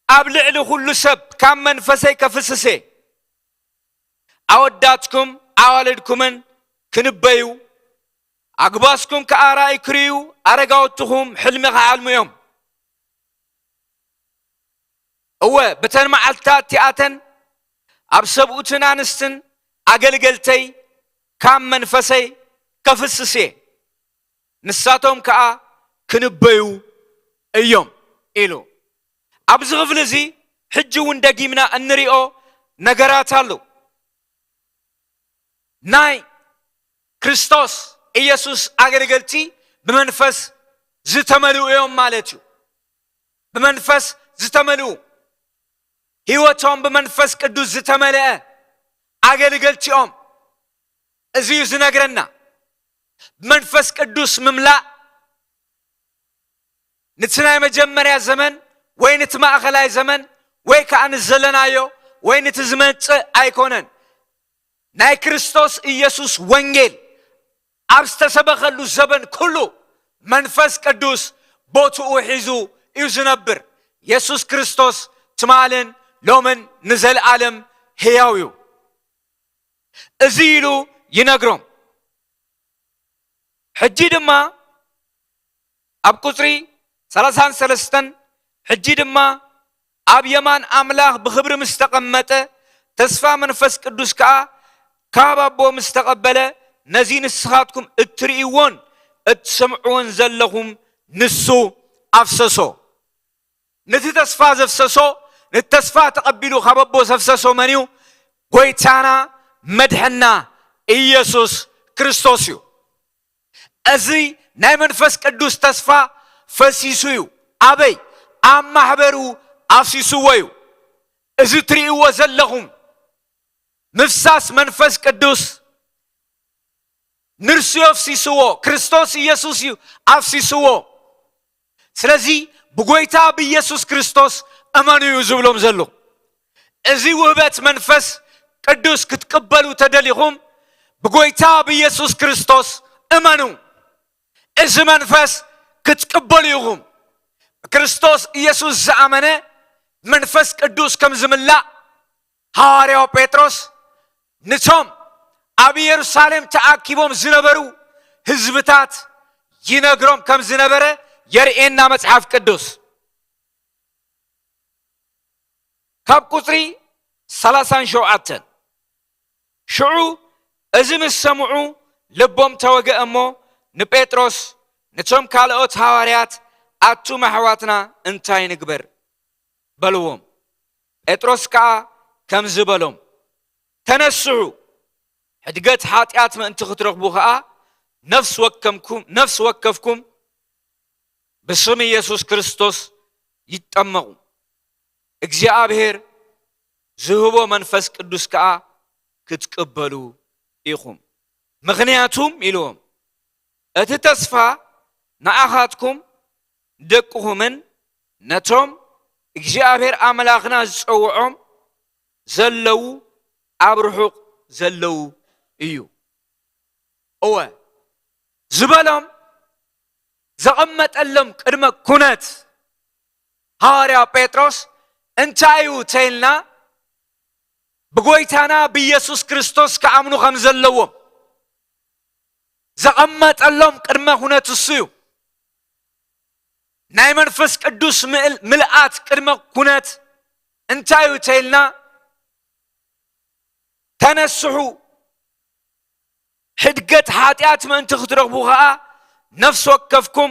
ኣብ ልዕሊ ኩሉ ሰብ ካብ መንፈሰይ ከፍስሴ፣ ኣወዳትኩም ኣዋልድኩምን ክንበዩ፣ ኣግባስኩም ከኣ ራእይ ክርእዩ፣ ኣረጋውትኹም ሕልሚ ክሓልሙ እዮም። እወ፣ ብተን መዓልትታት እቲኣተን ኣብ ሰብኡትን ኣንስትን ኣገልገልተይ ካብ መንፈሰይ ከፍስስ እየ፣ ንሳቶም ከኣ ክንበዩ እዮም ኢሉ። ኣብዚ ክፍሊ እዚ ሕጂ እውን ደጊምና እንሪኦ ነገራት ኣሎ። ናይ ክርስቶስ ኢየሱስ ኣገልገልቲ ብመንፈስ ዝተመልኡ እዮም ማለት እዩ። ብመንፈስ ዝተመልኡ፣ ህይወቶም ብመንፈስ ቅዱስ ዝተመልአ ኣገልገልቲ እዮም። እዚ እዩ ዝነግረና። ብመንፈስ ቅዱስ ምምላእ ንቲ ናይ መጀመርያ ዘመን ወይ ንቲ ማእኸላይ ዘመን ወይ ከዓ ንዘለናዮ ወይ ንቲ ዝመጽእ ኣይኮነን። ናይ ክርስቶስ ኢየሱስ ወንጌል ኣብ ዝተሰበኸሉ ዘበን ኩሉ መንፈስ ቅዱስ ቦትኡ ሒዙ እዩ ዝነብር። የሱስ ክርስቶስ ትማልን ሎምን ንዘለኣለም ህያው እዩ። እዚ ኢሉ ይነግሮም። ሕጂ ድማ ኣብ ቁጽሪ ሰላሳን ሰለስተን፣ ሕጂ ድማ ኣብ የማን ኣምላኽ ብኽብሪ ምስ ተቐመጠ፣ ተስፋ መንፈስ ቅዱስ ከኣ ካብ ኣቦ ምስ ተቐበለ፣ ነዚ ንስኻትኩም እትርእይዎን እትሰምዕዎን ዘለኹም ንሱ ኣፍሰሶ። ነቲ ተስፋ ዘፍሰሶ፣ ነቲ ተስፋ ተቐቢሉ ካብ ኣቦ ዘፍሰሶ መን እዩ? ጎይታና መድሕና ኢየሱስ ክርስቶስ እዩ። እዚ ናይ መንፈስ ቅዱስ ተስፋ ፈሲሱ እዩ። ኣበይ? ኣብ ማሕበሩ ኣፍሲስዎ እዩ። እዚ ትርእይዎ ዘለኹም ምፍሳስ መንፈስ ቅዱስ ንርሱ እዩ ኣፍሲስዎ፣ ክርስቶስ ኢየሱስ እዩ ኣፍሲስዎ። ስለዚ ብጎይታ ብኢየሱስ ክርስቶስ እመኑ እዩ ዝብሎም ዘሎ። እዚ ውህበት መንፈስ ቅዱስ ክትቅበሉ ተደሊኹም ብጎይታ ብኢየሱስ ክርስቶስ እመኑ። እዚ መንፈስ ክትቅበሉ ኢኹም። ብክርስቶስ ኢየሱስ ዝኣመነ መንፈስ ቅዱስ ከም ዝምላእ ሃዋርያው ጴጥሮስ ንቶም ኣብ ኢየሩሳሌም ተኣኪቦም ዝነበሩ ህዝብታት ይነግሮም ከም ዝነበረ የርእየና መጽሓፍ ቅዱስ። ካብ ቁጽሪ ሰላሳን ሸውዓተን፣ ሽዑ እዚ ምስ ሰምዑ ልቦም ተወግአ እሞ ንጴጥሮስ ነቶም ካልኦት ሃዋርያት፣ ኣቱም ኣሕዋትና እንታይ ንግበር? በልዎም። ጴጥሮስ ከኣ ከምዚ በሎም፣ ተነስሑ፣ ሕድገት ሓጢኣት ምእንቲ ክትረኽቡ ኸኣ ነፍሲ ወከምኩም፣ ነፍሲ ወከፍኩም ብስም ኢየሱስ ክርስቶስ ይጠመቑ፣ እግዚኣብሔር ዝህቦ መንፈስ ቅዱስ ከኣ ክትቅበሉ ኢኹም። ምኽንያቱም ኢልዎም፣ እቲ ተስፋ ንኣኻትኩም ደቅኹምን ነቶም እግዚኣብሔር ኣምላኽና ዝጸውዖም ዘለዉ ኣብ ርሑቕ ዘለዉ እዩ። እወ፣ ዝበሎም ዘቐመጠሎም ቅድመ ኩነት ሃዋርያ ጴጥሮስ እንታይ እዩ ተይልና፣ ብጎይታና ብኢየሱስ ክርስቶስ ክኣምኑ ከም ዘለዎም ዘቐመጠሎም ቅድመ ኩነት እሱ እዩ። ናይ መንፈስ ቅዱስ ምል-፣ ምልኣት ቅድመ ኩነት እንታይ እዩ ተይልና፣ ተነስሑ፣ ሕድገት ሓጢኣት ምእንቲ ክትረኽቡ ኸኣ ነፍሲ ወከፍኩም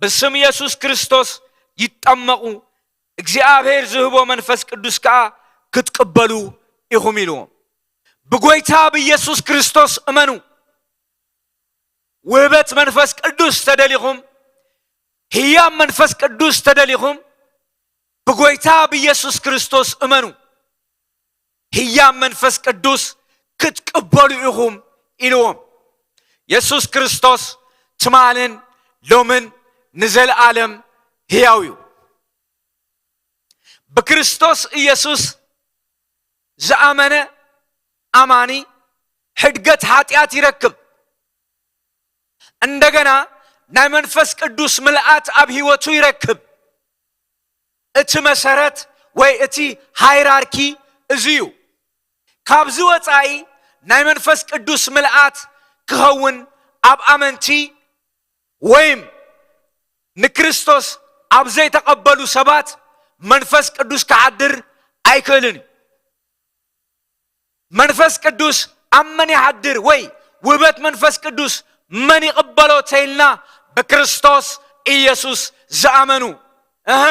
ብስም የሱስ ክርስቶስ ይጠመቑ፣ እግዚኣብሔር ዝህቦ መንፈስ ቅዱስ ከኣ ክትቅበሉ ኢኹም ኢልዎም። ብጎይታ ብኢየሱስ ክርስቶስ እመኑ። ውህበት መንፈስ ቅዱስ ተደሊኹም፣ ህያብ መንፈስ ቅዱስ ተደሊኹም፣ ብጎይታ ብኢየሱስ ክርስቶስ እመኑ። ህያብ መንፈስ ቅዱስ ክትቅበሉ ኢኹም ኢልዎም። የሱስ ክርስቶስ ትማልን ሎምን ንዘለኣለም ህያው እዩ። ብክርስቶስ ኢየሱስ ዝኣመነ ኣማኒ ሕድገት ሓጢኣት ይረክብ። እንደገና ናይ መንፈስ ቅዱስ ምልኣት ኣብ ህይወቱ ይረክብ። እቲ መሰረት ወይ እቲ ሃይራርኪ እዚ እዩ። ካብዚ ወጻኢ ናይ መንፈስ ቅዱስ ምልኣት ክኸውን ኣብ ኣመንቲ ወይም ንክርስቶስ ኣብ ዘይተቐበሉ ሰባት መንፈስ ቅዱስ ክሓድር ኣይክእልን እዩ። መንፈስ ቅዱስ ኣብ መን ይሓድር ወይ ውህበት መንፈስ ቅዱስ መን ይቕበሎ ተይልና ብክርስቶስ ኢየሱስ ዝኣመኑ፣ እህ፣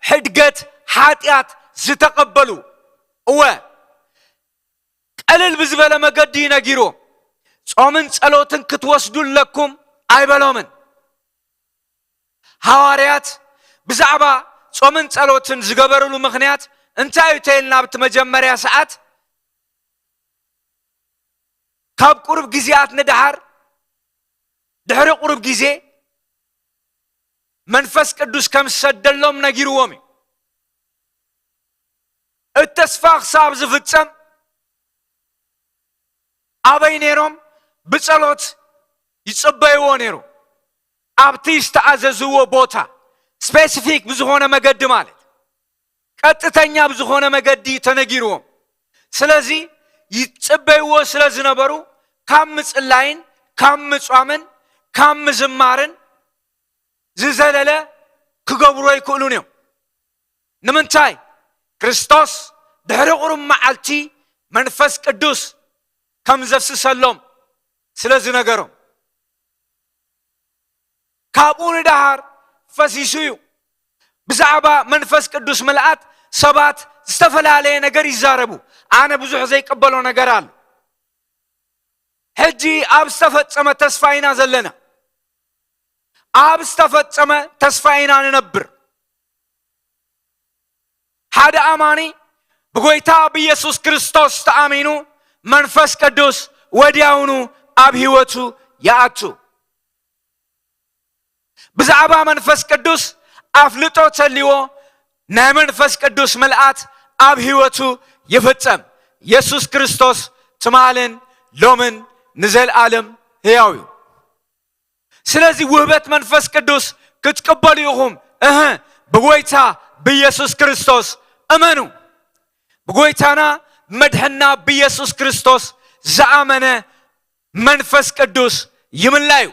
ሕድገት ሓጢኣት ዝተቐበሉ። እወ፣ ቀልል ብዝበለ መገዲ ነጊርዎም። ጾምን ጸሎትን ክትወስዱ ኣለኩም ኣይበሎምን። ሃዋርያት ብዛዕባ ጾምን ጸሎትን ዝገበሩሉ ምኽንያት እንታይ እዩ ተይልና ኣብቲ መጀመርያ ሰዓት ካብ ቁሩብ ግዜያት ንደሓር ድሕሪ ቁሩብ ግዜ መንፈስ ቅዱስ ከም ዝሰደሎም ነጊርዎም እዩ። እቲ ተስፋ ክሳብ ዝፍጸም ኣበይ ነይሮም ብጸሎት ይጽበይዎ ነይሩ። ኣብቲ ዝተኣዘዝዎ ቦታ ስፔሲፊክ ብዝኾነ መገዲ ማለት ቀጥተኛ ብዝኾነ መገዲ ተነጊርዎም። ስለዚ ይጽበይዎ ስለ ዝነበሩ ካብ ምጽላይን ካብ ምጽዋምን ካብ ምዝማርን ዝዘለለ ክገብሩ ኣይክእሉን እዮም። ንምንታይ? ክርስቶስ ድሕሪ ቁሩብ መዓልቲ መንፈስ ቅዱስ ከም ዘፍስሰሎም ስለ ዝነገሮም። ካብኡ ንደሃር ፈሲሱ እዩ። ብዛዕባ መንፈስ ቅዱስ ምልኣት ሰባት ዝተፈላለየ ነገር ይዛረቡ። ኣነ ብዙሕ ዘይቀበሎ ነገር ኣሎ። ሕጂ ኣብ ዝተፈጸመ ተስፋ ኢና ዘለና። ኣብ ዝተፈጸመ ተስፋ ኢና ንነብር። ሓደ ኣማኒ ብጎይታ ብኢየሱስ ክርስቶስ ተኣሚኑ መንፈስ ቅዱስ ወዲያውኑ ኣብ ህይወቱ ይኣቱ። ብዛዕባ መንፈስ ቅዱስ ኣፍልጦ ተልዎ ናይ መንፈስ ቅዱስ ምልኣት ኣብ ህይወቱ ይፍጸም። የሱስ ክርስቶስ ትማልን ሎምን ንዘለኣለም ህያው እዩ። ስለዚ ውህበት መንፈስ ቅዱስ ክትቅበሉ ኢኹም። እህ፣ ብጎይታ ብኢየሱስ ክርስቶስ እመኑ። ብጎይታና መድሕና ብኢየሱስ ክርስቶስ ዝኣመነ መንፈስ ቅዱስ ይምላዩ።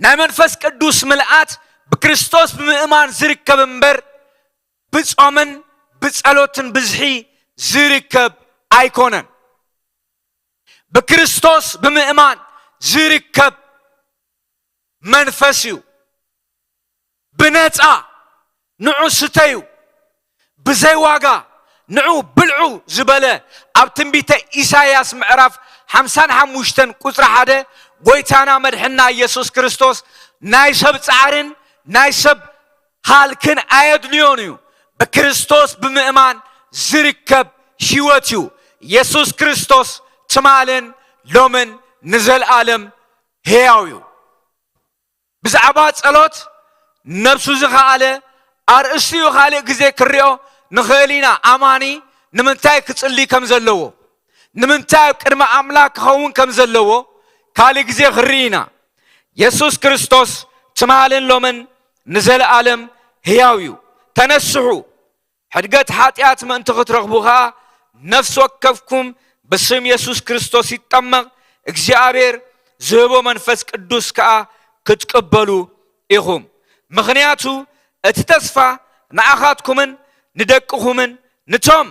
ናይ መንፈስ ቅዱስ ምልኣት ብክርስቶስ ብምእማን ዝርከብ እምበር ብጾምን ብጸሎትን ብዝሒ ዝርከብ ኣይኮነን። ብክርስቶስ ብምእማን ዝርከብ መንፈስ እዩ። ብነጻ ንዑ ስተዩ፣ ብዘይ ዋጋ ንዑ ብልዑ ዝበለ ኣብ ትንቢተ ኢሳይያስ ምዕራፍ ሓምሳን ሓሙሽተን ቁጽሪ ሓደ ጎይታና መድሕና ኢየሱስ ክርስቶስ ናይ ሰብ ጻዕርን ናይ ሰብ ሃልክን ኣየድልዮን እዩ። ብክርስቶስ ብምእማን ዝርከብ ህይወት እዩ። የሱስ ክርስቶስ ትማልን ሎምን ንዘለኣለም ህያው እዩ። ብዛዕባ ጸሎት ነብሱ ዝኸኣለ ኣርእስቲ እዩ። ካልእ ግዜ ክንሪኦ ንኽእል ኢና። ኣማኒ ንምንታይ ክጽሊ ከም ዘለዎ፣ ንምንታይ ኣብ ቅድሚ ኣምላኽ ክኸውን ከም ዘለዎ ካልእ ግዜ ክንርኢ ኢና። የሱስ ክርስቶስ ትማልን ሎምን ንዘለኣለም ህያው እዩ። ተነስሑ፣ ሕድገት ሓጢኣት ምእንቲ ክትረኽቡ ኸኣ፣ ነፍሲ ወከፍኩም ብስም የሱስ ክርስቶስ ይጠመቕ፣ እግዚኣብሔር ዝህቦ መንፈስ ቅዱስ ከኣ ክትቅበሉ ኢኹም። ምኽንያቱ እቲ ተስፋ ንኣኻትኩምን ንደቅኹምን ንቶም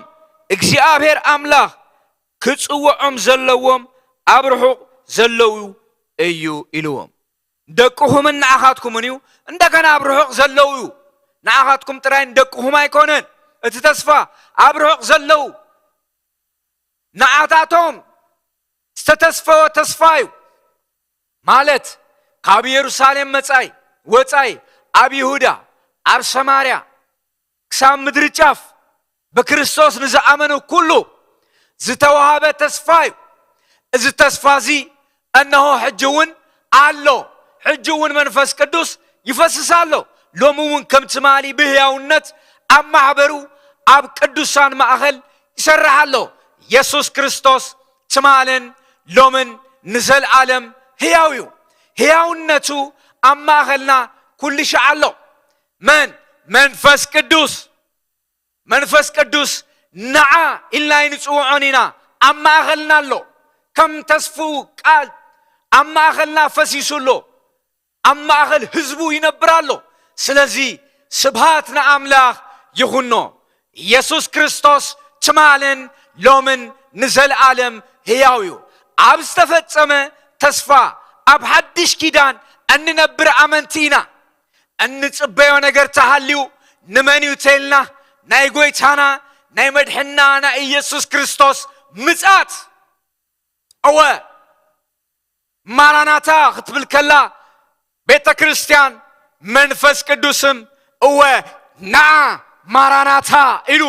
እግዚኣብሔር ኣምላኽ ክጽውዖም ዘለዎም ኣብ ርሑቕ ዘለዉ እዩ ኢልዎም። ደቅኹምን ንዓኻትኩምን እዩ። እንደገና ኣብ ርሑቕ ዘለዉ እዩ። ንዓኻትኩም ጥራይ ንደቅኹም ኣይኮነን። እቲ ተስፋ ኣብ ርሑቕ ዘለዉ ንዓታቶም ዝተተስፈወ ተስፋ እዩ። ማለት ካብ ኢየሩሳሌም መጻኢ ወጻኢ ኣብ ይሁዳ ኣብ ሰማርያ ክሳብ ምድሪ ጫፍ ብክርስቶስ ንዝኣመኑ ኩሉ ዝተዋሃበ ተስፋ እዩ። እዚ ተስፋ እዚ እነሆ ሕጂ እውን ኣሎ። ሕጂ እውን መንፈስ ቅዱስ ይፈስስ ኣሎ። ሎሚ እውን ከም ትማሊ ብህያውነት ኣብ ማሕበሩ ኣብ ቅዱሳን ማእኸል ይሰርሕ ኣሎ። የሱስ ክርስቶስ ትማልን ሎምን ንዘለኣለም ህያው እዩ። ህያውነቱ ኣብ ማእኸልና ኩሉ ሻዕ ኣሎ። መን? መንፈስ ቅዱስ። መንፈስ ቅዱስ ንዓ ኢልና ኣይንጽውዖን ኢና። ኣብ ማእኸልና ኣሎ። ከም ተስፍኡ ቃል ኣብ ማእኸልና ፈሲሱ ኣሎ። ኣብ ማእኸል ህዝቡ ይነብር ኣሎ። ስለዚ ስብሃት ንኣምላኽ ይኹኖ። ኢየሱስ ክርስቶስ ትማልን ሎምን ንዘለኣለም ህያው እዩ። ኣብ ዝተፈጸመ ተስፋ ኣብ ሓድሽ ኪዳን እንነብር ኣመንቲ ኢና። እንጽበዮ ነገር ተሃልዩ ንመን እዩ ተልና? ናይ ጎይታና ናይ መድሕና ናይ ኢየሱስ ክርስቶስ ምጻት። እወ ማራናታ ክትብል ከላ ቤተ ክርስቲያን መንፈስ ቅዱስም እወ ንዓ ማራናታ ኢሉ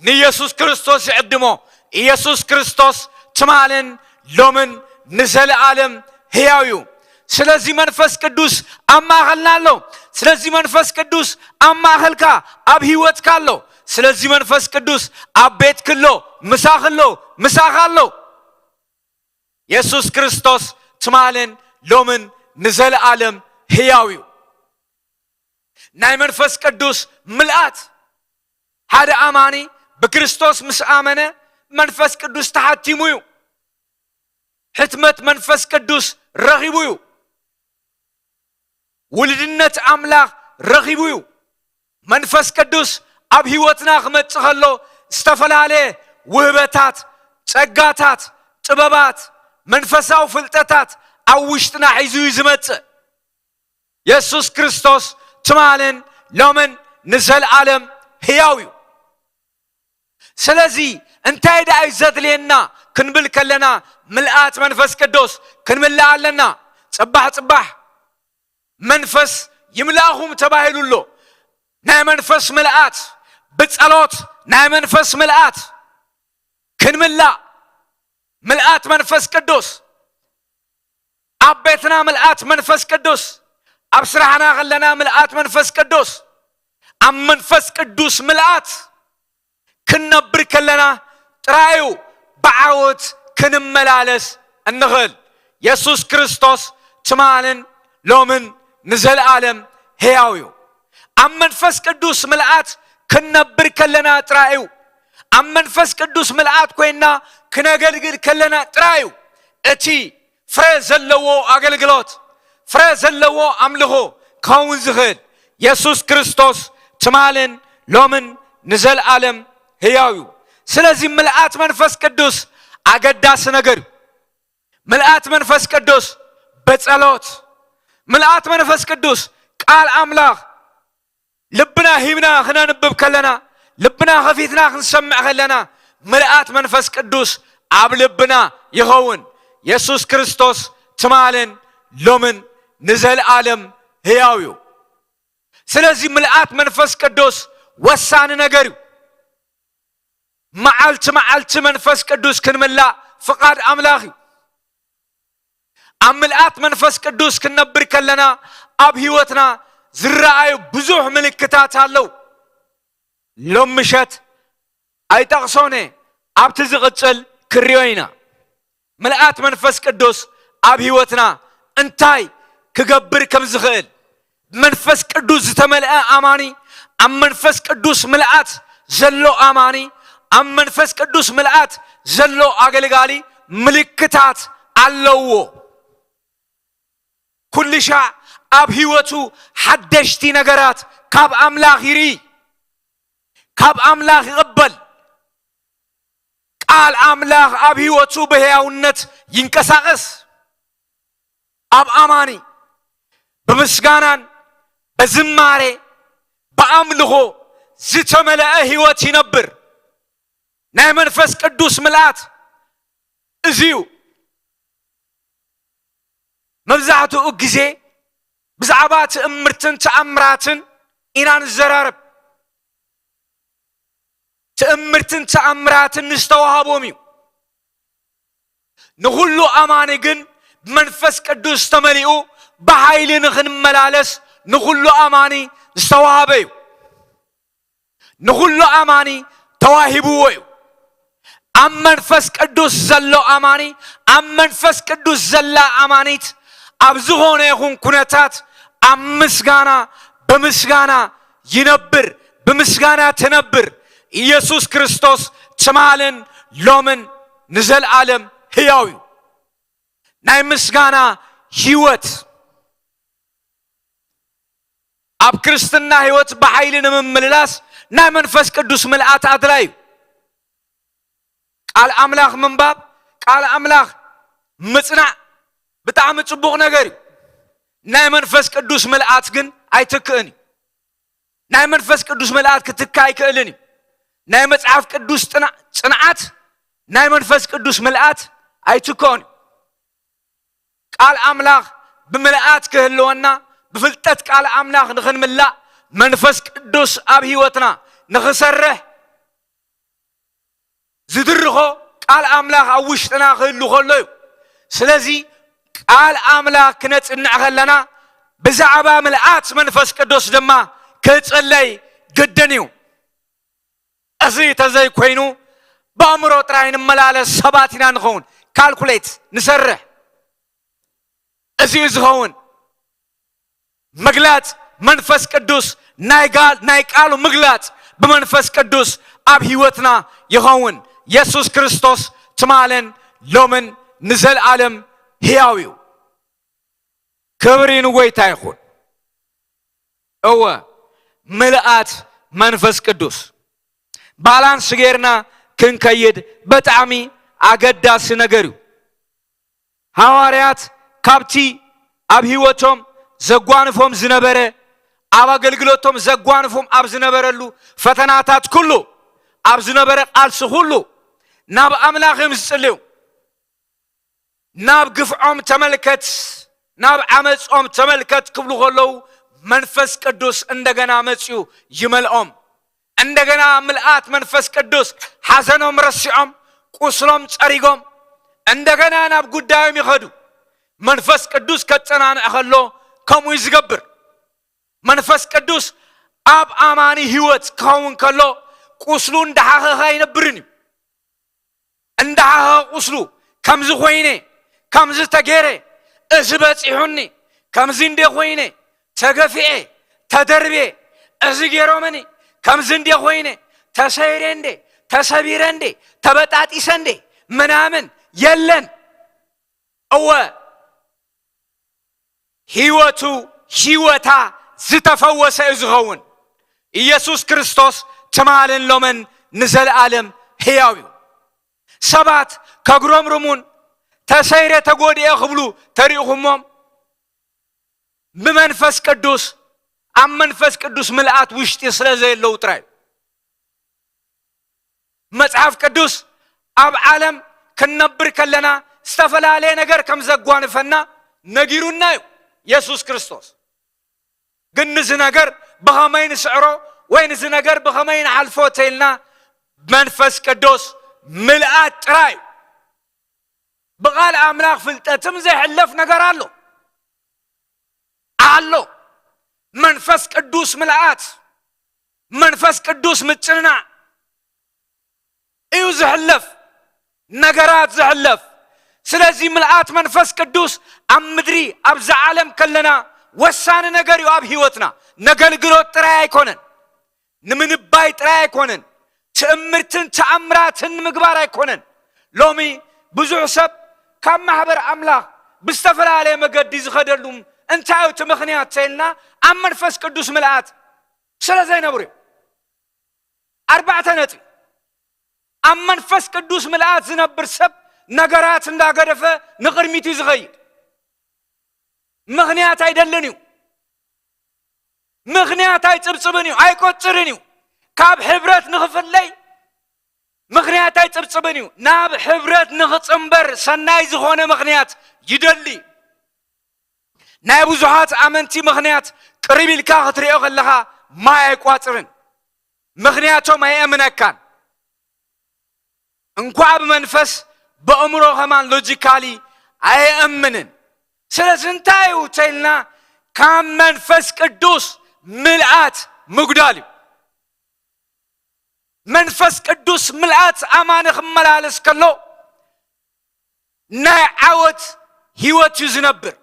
ንኢየሱስ ክርስቶስ ይዕድሞ። ኢየሱስ ክርስቶስ ትማልን ሎምን ንዘለኣለም ህያው እዩ። ስለዚ መንፈስ ቅዱስ ኣብ ማእኸልና ኣሎ። ስለዚ መንፈስ ቅዱስ ኣብ ማእኸልካ ኣብ ህይወትካ ኣሎ። ስለዚ መንፈስ ቅዱስ ኣብ ቤትክ ኣሎ፣ ምሳኽ ኣሎ፣ ምሳኻ ኣሎ። የሱስ ክርስቶስ ትማልን ሎምን ንዘለኣለም ህያው እዩ። ናይ መንፈስ ቅዱስ ምልኣት ሓደ ኣማኒ ብክርስቶስ ምስ ኣመነ መንፈስ ቅዱስ ተሓቲሙ እዩ። ሕትመት መንፈስ ቅዱስ ረኺቡ እዩ። ውልድነት ኣምላኽ ረኺቡ እዩ። መንፈስ ቅዱስ ኣብ ህይወትና ክመጽእ ከሎ ዝተፈላለየ ውህበታት፣ ጸጋታት፣ ጥበባት፣ መንፈሳዊ ፍልጠታት ኣብ ውሽጥና ሒዙ እዩ ዝመጽእ። የሱስ ክርስቶስ ትማልን ሎምን ንዘለኣለም ህያው እዩ። ስለዚ እንታይ ደኣ እዩ ዘድልየና ክንብል ከለና ምልኣት መንፈስ ቅዱስ ክንምልእ ኣለና። ጽባሕ ጽባሕ መንፈስ ይምላእኹም ተባሂሉ ኣሎ። ናይ መንፈስ ምልኣት ብጸሎት ናይ መንፈስ ምልኣት ክንምላእ ምልኣት መንፈስ ቅዱስ ኣብ ቤትና ምልኣት መንፈስ ቅዱስ ኣብ ስራሕና ከለና ምልኣት መንፈስ ቅዱስ ኣብ መንፈስ ቅዱስ ምልኣት ክንነብር ከለና ጥራዩ ብዓወት ክንመላለስ እንኽእል። የሱስ ክርስቶስ ትማልን ሎምን ንዘለኣለም ህያው እዩ። ኣብ መንፈስ ቅዱስ ምልኣት ክንነብር ከለና ጥራዩ ኣብ መንፈስ ቅዱስ ምልኣት ኮይንና ክነገልግል ከለና ጥራዩ እቲ ፍረ ዘለዎ ኣገልግሎት ፍረ ዘለዎ ኣምልኾ ክኸውን ዝኽእል። የሱስ ክርስቶስ ትማልን ሎምን ንዘለኣለም ህያው እዩ። ስለዚ ምልኣት መንፈስ ቅዱስ ኣገዳሲ ነገር እዩ። ምልኣት መንፈስ ቅዱስ ብጸሎት ምልኣት መንፈስ ቅዱስ ቃል ኣምላኽ ልብና ሂብና ክነንብብ ከለና ልብና ከፊትና ክንሰምዕ ከለና ምልኣት መንፈስ ቅዱስ ኣብ ልብና ይኸውን። የሱስ ክርስቶስ ትማልን ሎምን ንዘለኣለም ህያው እዩ። ስለዚ ምልኣት መንፈስ ቅዱስ ወሳኒ ነገር እዩ። መዓልቲ መዓልቲ መንፈስ ቅዱስ ክንምላእ ፍቓድ ኣምላኽ እዩ። ኣብ ምልኣት መንፈስ ቅዱስ ክንነብር ከለና ኣብ ህይወትና ዝረኣዩ ብዙሕ ምልክታት ኣለዉ። ሎም ምሸት ኣይጠቕሶነ ኣብቲ ዝቕጽል ክሪኦ ኢና። ምልኣት መንፈስ ቅዱስ ኣብ ህይወትና እንታይ ክገብር ከም ዝኽእል መንፈስ ቅዱስ ዝተመልአ ኣማኒ ኣብ መንፈስ ቅዱስ ምልኣት ዘሎ ኣማኒ ኣብ መንፈስ ቅዱስ ምልኣት ዘሎ ኣገልጋሊ ምልክታት ኣለዎ። ኩሉ ሻዕ ኣብ ህይወቱ ሓደሽቲ ነገራት ካብ ኣምላኽ ይርኢ፣ ካብ ኣምላኽ ይቕበል። ቃል ኣምላኽ ኣብ ህይወቱ ብህያውነት ይንቀሳቐስ። ኣብ ኣማኒ ብምስጋናን በዝማሬ ብኣምልኾ ዝተመልአ ህይወት ይነብር። ናይ መንፈስ ቅዱስ ምልኣት እዚ እዩ። መብዛሕትኡ ግዜ ብዛዕባ ትእምርትን ተኣምራትን ኢና ንዘራረብ። ትእምርትን ተኣምራትን ንዝተዋሃቦም እዩ። ንኹሉ ኣማኒ ግን ብመንፈስ ቅዱስ ተመሊኡ ብሓይሊ ንኽንመላለስ ንኹሉ ኣማኒ ዝተዋሃበ እዩ። ንኹሉ ኣማኒ ተዋሂብዎ እዩ። ኣብ መንፈስ ቅዱስ ዘሎ ኣማኒ፣ ኣብ መንፈስ ቅዱስ ዘላ ኣማኒት ኣብ ዝኾነ ይኹን ኩነታት ኣብ ምስጋና፣ ብምስጋና ይነብር፣ ብምስጋና ትነብር። ኢየሱስ ክርስቶስ ትማልን ሎምን ንዘለኣለም ህያው እዩ። ናይ ምስጋና ህይወት ኣብ ክርስትና ህይወት ብሓይሊ ንምምልላስ ናይ መንፈስ ቅዱስ ምልኣት ኣድላይ እዩ። ቃል ኣምላኽ ምንባብ፣ ቃል ኣምላኽ ምጽናዕ ብጣዕሚ ጽቡቕ ነገር እዩ። ናይ መንፈስ ቅዱስ ምልኣት ግን ኣይትክእን እዩ። ናይ መንፈስ ቅዱስ ምልኣት ክትካ ኣይክእልን እዩ። ናይ መጽሓፍ ቅዱስ ጽና-፣ ጽንዓት ናይ መንፈስ ቅዱስ ምልኣት ኣይትክኦን እዩ። ቃል ኣምላኽ ብምልኣት ክህልወና፣ ብፍልጠት ቃል ኣምላኽ ንኽንምላእ፣ መንፈስ ቅዱስ ኣብ ህይወትና ንኽሰርሕ ዝድርኾ ቃል ኣምላኽ ኣብ ውሽጥና ክህሉ ከሎ እዩ። ስለዚ ቃል ኣምላኽ ክነጽንዕ ከለና ብዛዕባ ምልኣት መንፈስ ቅዱስ ድማ ክጽለይ ግድን እዩ። እዚ ተዘይኮይኑ ብኣእምሮ ጥራይ ንመላለስ ሰባት ኢና ንኸውን። ካልኩሌት ንሰርሕ። እዚ እዩ ዝኸውን። ምግላጽ መንፈስ ቅዱስ ናይ ጋል-፣ ናይ ቃሉ ምግላጽ ብመንፈስ ቅዱስ ኣብ ህይወትና ይኸውን። የሱስ ክርስቶስ ትማልን ሎምን ንዘለኣለም ህያው እዩ። ክብሪ ንጎይታ ይኹን። እወ፣ ምልኣት መንፈስ ቅዱስ ባላንስ ጌርና ክንከይድ ብጣዕሚ ኣገዳሲ ነገር እዩ። ሃዋርያት ካብቲ ኣብ ህይወቶም ዘጓንፎም ዝነበረ፣ ኣብ ኣገልግሎቶም ዘጓንፎም ኣብ ዝነበረሉ ፈተናታት ኩሉ፣ ኣብ ዝነበረ ቃልሲ ኩሉ ናብ ኣምላኽ እዮም ዝጽልዩ። ናብ ግፍዖም ተመልከት፣ ናብ ዓመጾም ተመልከት ክብሉ ከለዉ መንፈስ ቅዱስ እንደገና መጺኡ ይመልኦም። እንደገና ምልኣት መንፈስ ቅዱስ ሓዘኖም ረሲዖም፣ ቁስሎም ጸሪጎም፣ እንደገና ናብ ጉዳዮም ይኸዱ። መንፈስ ቅዱስ ከጸናንዕ ከሎ ከምኡ እዩ ዝገብር። መንፈስ ቅዱስ ኣብ ኣማኒ ህይወት ክኸውን ከሎ ቁስሉ እንዳሓኸኸ ኣይነብርን እዩ። እንዳሓኸኸ ቁስሉ፣ ከምዚ ኮይነ፣ ከምዚ ተገይረ፣ እዚ በጺሑኒ፣ ከምዚ እንደ ኮይነ፣ ተገፊዐ፣ ተደርብየ፣ እዚ ገይሮምኒ፣ ከምዚ እንደ ኮይነ፣ ተሰይረ እንደ፣ ተሰቢረ እንደ፣ ተበጣጢሰ እንደ፣ ምናምን የለን። እወ፣ ህይወቱ፣ ህይወታ ዝተፈወሰ እዩ ዝኸውን። ኢየሱስ ክርስቶስ ትማልን ሎምን ንዘለኣለም ህያው እዩ። ሰባት ከጉረምርሙን ተሰይረ ተጎድኤ ክብሉ ተሪእኹሞም? ብመንፈስ ቅዱስ፣ ኣብ መንፈስ ቅዱስ ምልኣት ውሽጢ ስለ ዘየለዉ ጥራይ እዩ። መጽሓፍ ቅዱስ ኣብ ዓለም ክንነብር ከለና ዝተፈላለየ ነገር ከም ዘጓንፈና ነጊሩና እዩ የሱስ ክርስቶስ። ግን ንዚ ነገር ብኸመይ ንስዕሮ ወይ ንዚ ነገር ብኸመይ ንሓልፎ ተኢልና መንፈስ ቅዱስ ምልኣት ጥራይ እዩ። ብቓል ኣምላኽ ፍልጠትም ዘይሕለፍ ነገር ኣሎ። ኣሎ። መንፈስ ቅዱስ ምልኣት፣ መንፈስ ቅዱስ ምጽንናዕ እዩ ዝሕለፍ፣ ነገራት ዝሕለፍ። ስለዚ ምልኣት መንፈስ ቅዱስ ኣብ ምድሪ፣ ኣብዛ ዓለም ከለና ወሳኒ ነገር እዩ ኣብ ህይወትና። ነገልግሎት ጥራይ ኣይኮነን። ንምንባይ ጥራይ ኣይኮነን፣ ትእምርትን ተኣምራትን ንምግባር ኣይኮነን። ሎሚ ብዙሕ ሰብ ካብ ማሕበር ኣምላኽ ብዝተፈላለየ መገዲ ዝኸደሉ እንታይ እዩ እቲ ምኽንያት ተይልና፣ ኣብ መንፈስ ቅዱስ ምልኣት ስለ ዘይነብሩ እዩ። ኣርባዕተ ነጥቢ። ኣብ መንፈስ ቅዱስ ምልኣት ዝነብር ሰብ ነገራት እንዳገደፈ ንቕድሚት እዩ ዝኸይድ። ምኽንያት ኣይደልን እዩ። ምኽንያት ኣይጽብጽብን እዩ፣ ኣይቆጽርን እዩ። ካብ ሕብረት ንኽፍለይ ምኽንያት ኣይጽብጽብን እዩ። ናብ ሕብረት ንኽጽንበር ሰናይ ዝኾነ ምኽንያት ይደሊ። ናይ ብዙሓት ኣመንቲ ምኽንያት ቅርብ ኢልካ ክትሪኦ ከለኻ ማይ ኣይቋጽርን። ምኽንያቶም ኣየእምነካን። እንኳዕ ብመንፈስ፣ ብእምሮ ከማን ሎጂካሊ ኣየእምንን። ስለዚ እንታይ እዩ ተልና? ካብ መንፈስ ቅዱስ ምልኣት ምጉዳል እዩ። መንፈስ ቅዱስ ምልኣት ኣማኒ ክመላለስ ከሎ ናይ ዓወት ህይወት እዩ ዝነብር።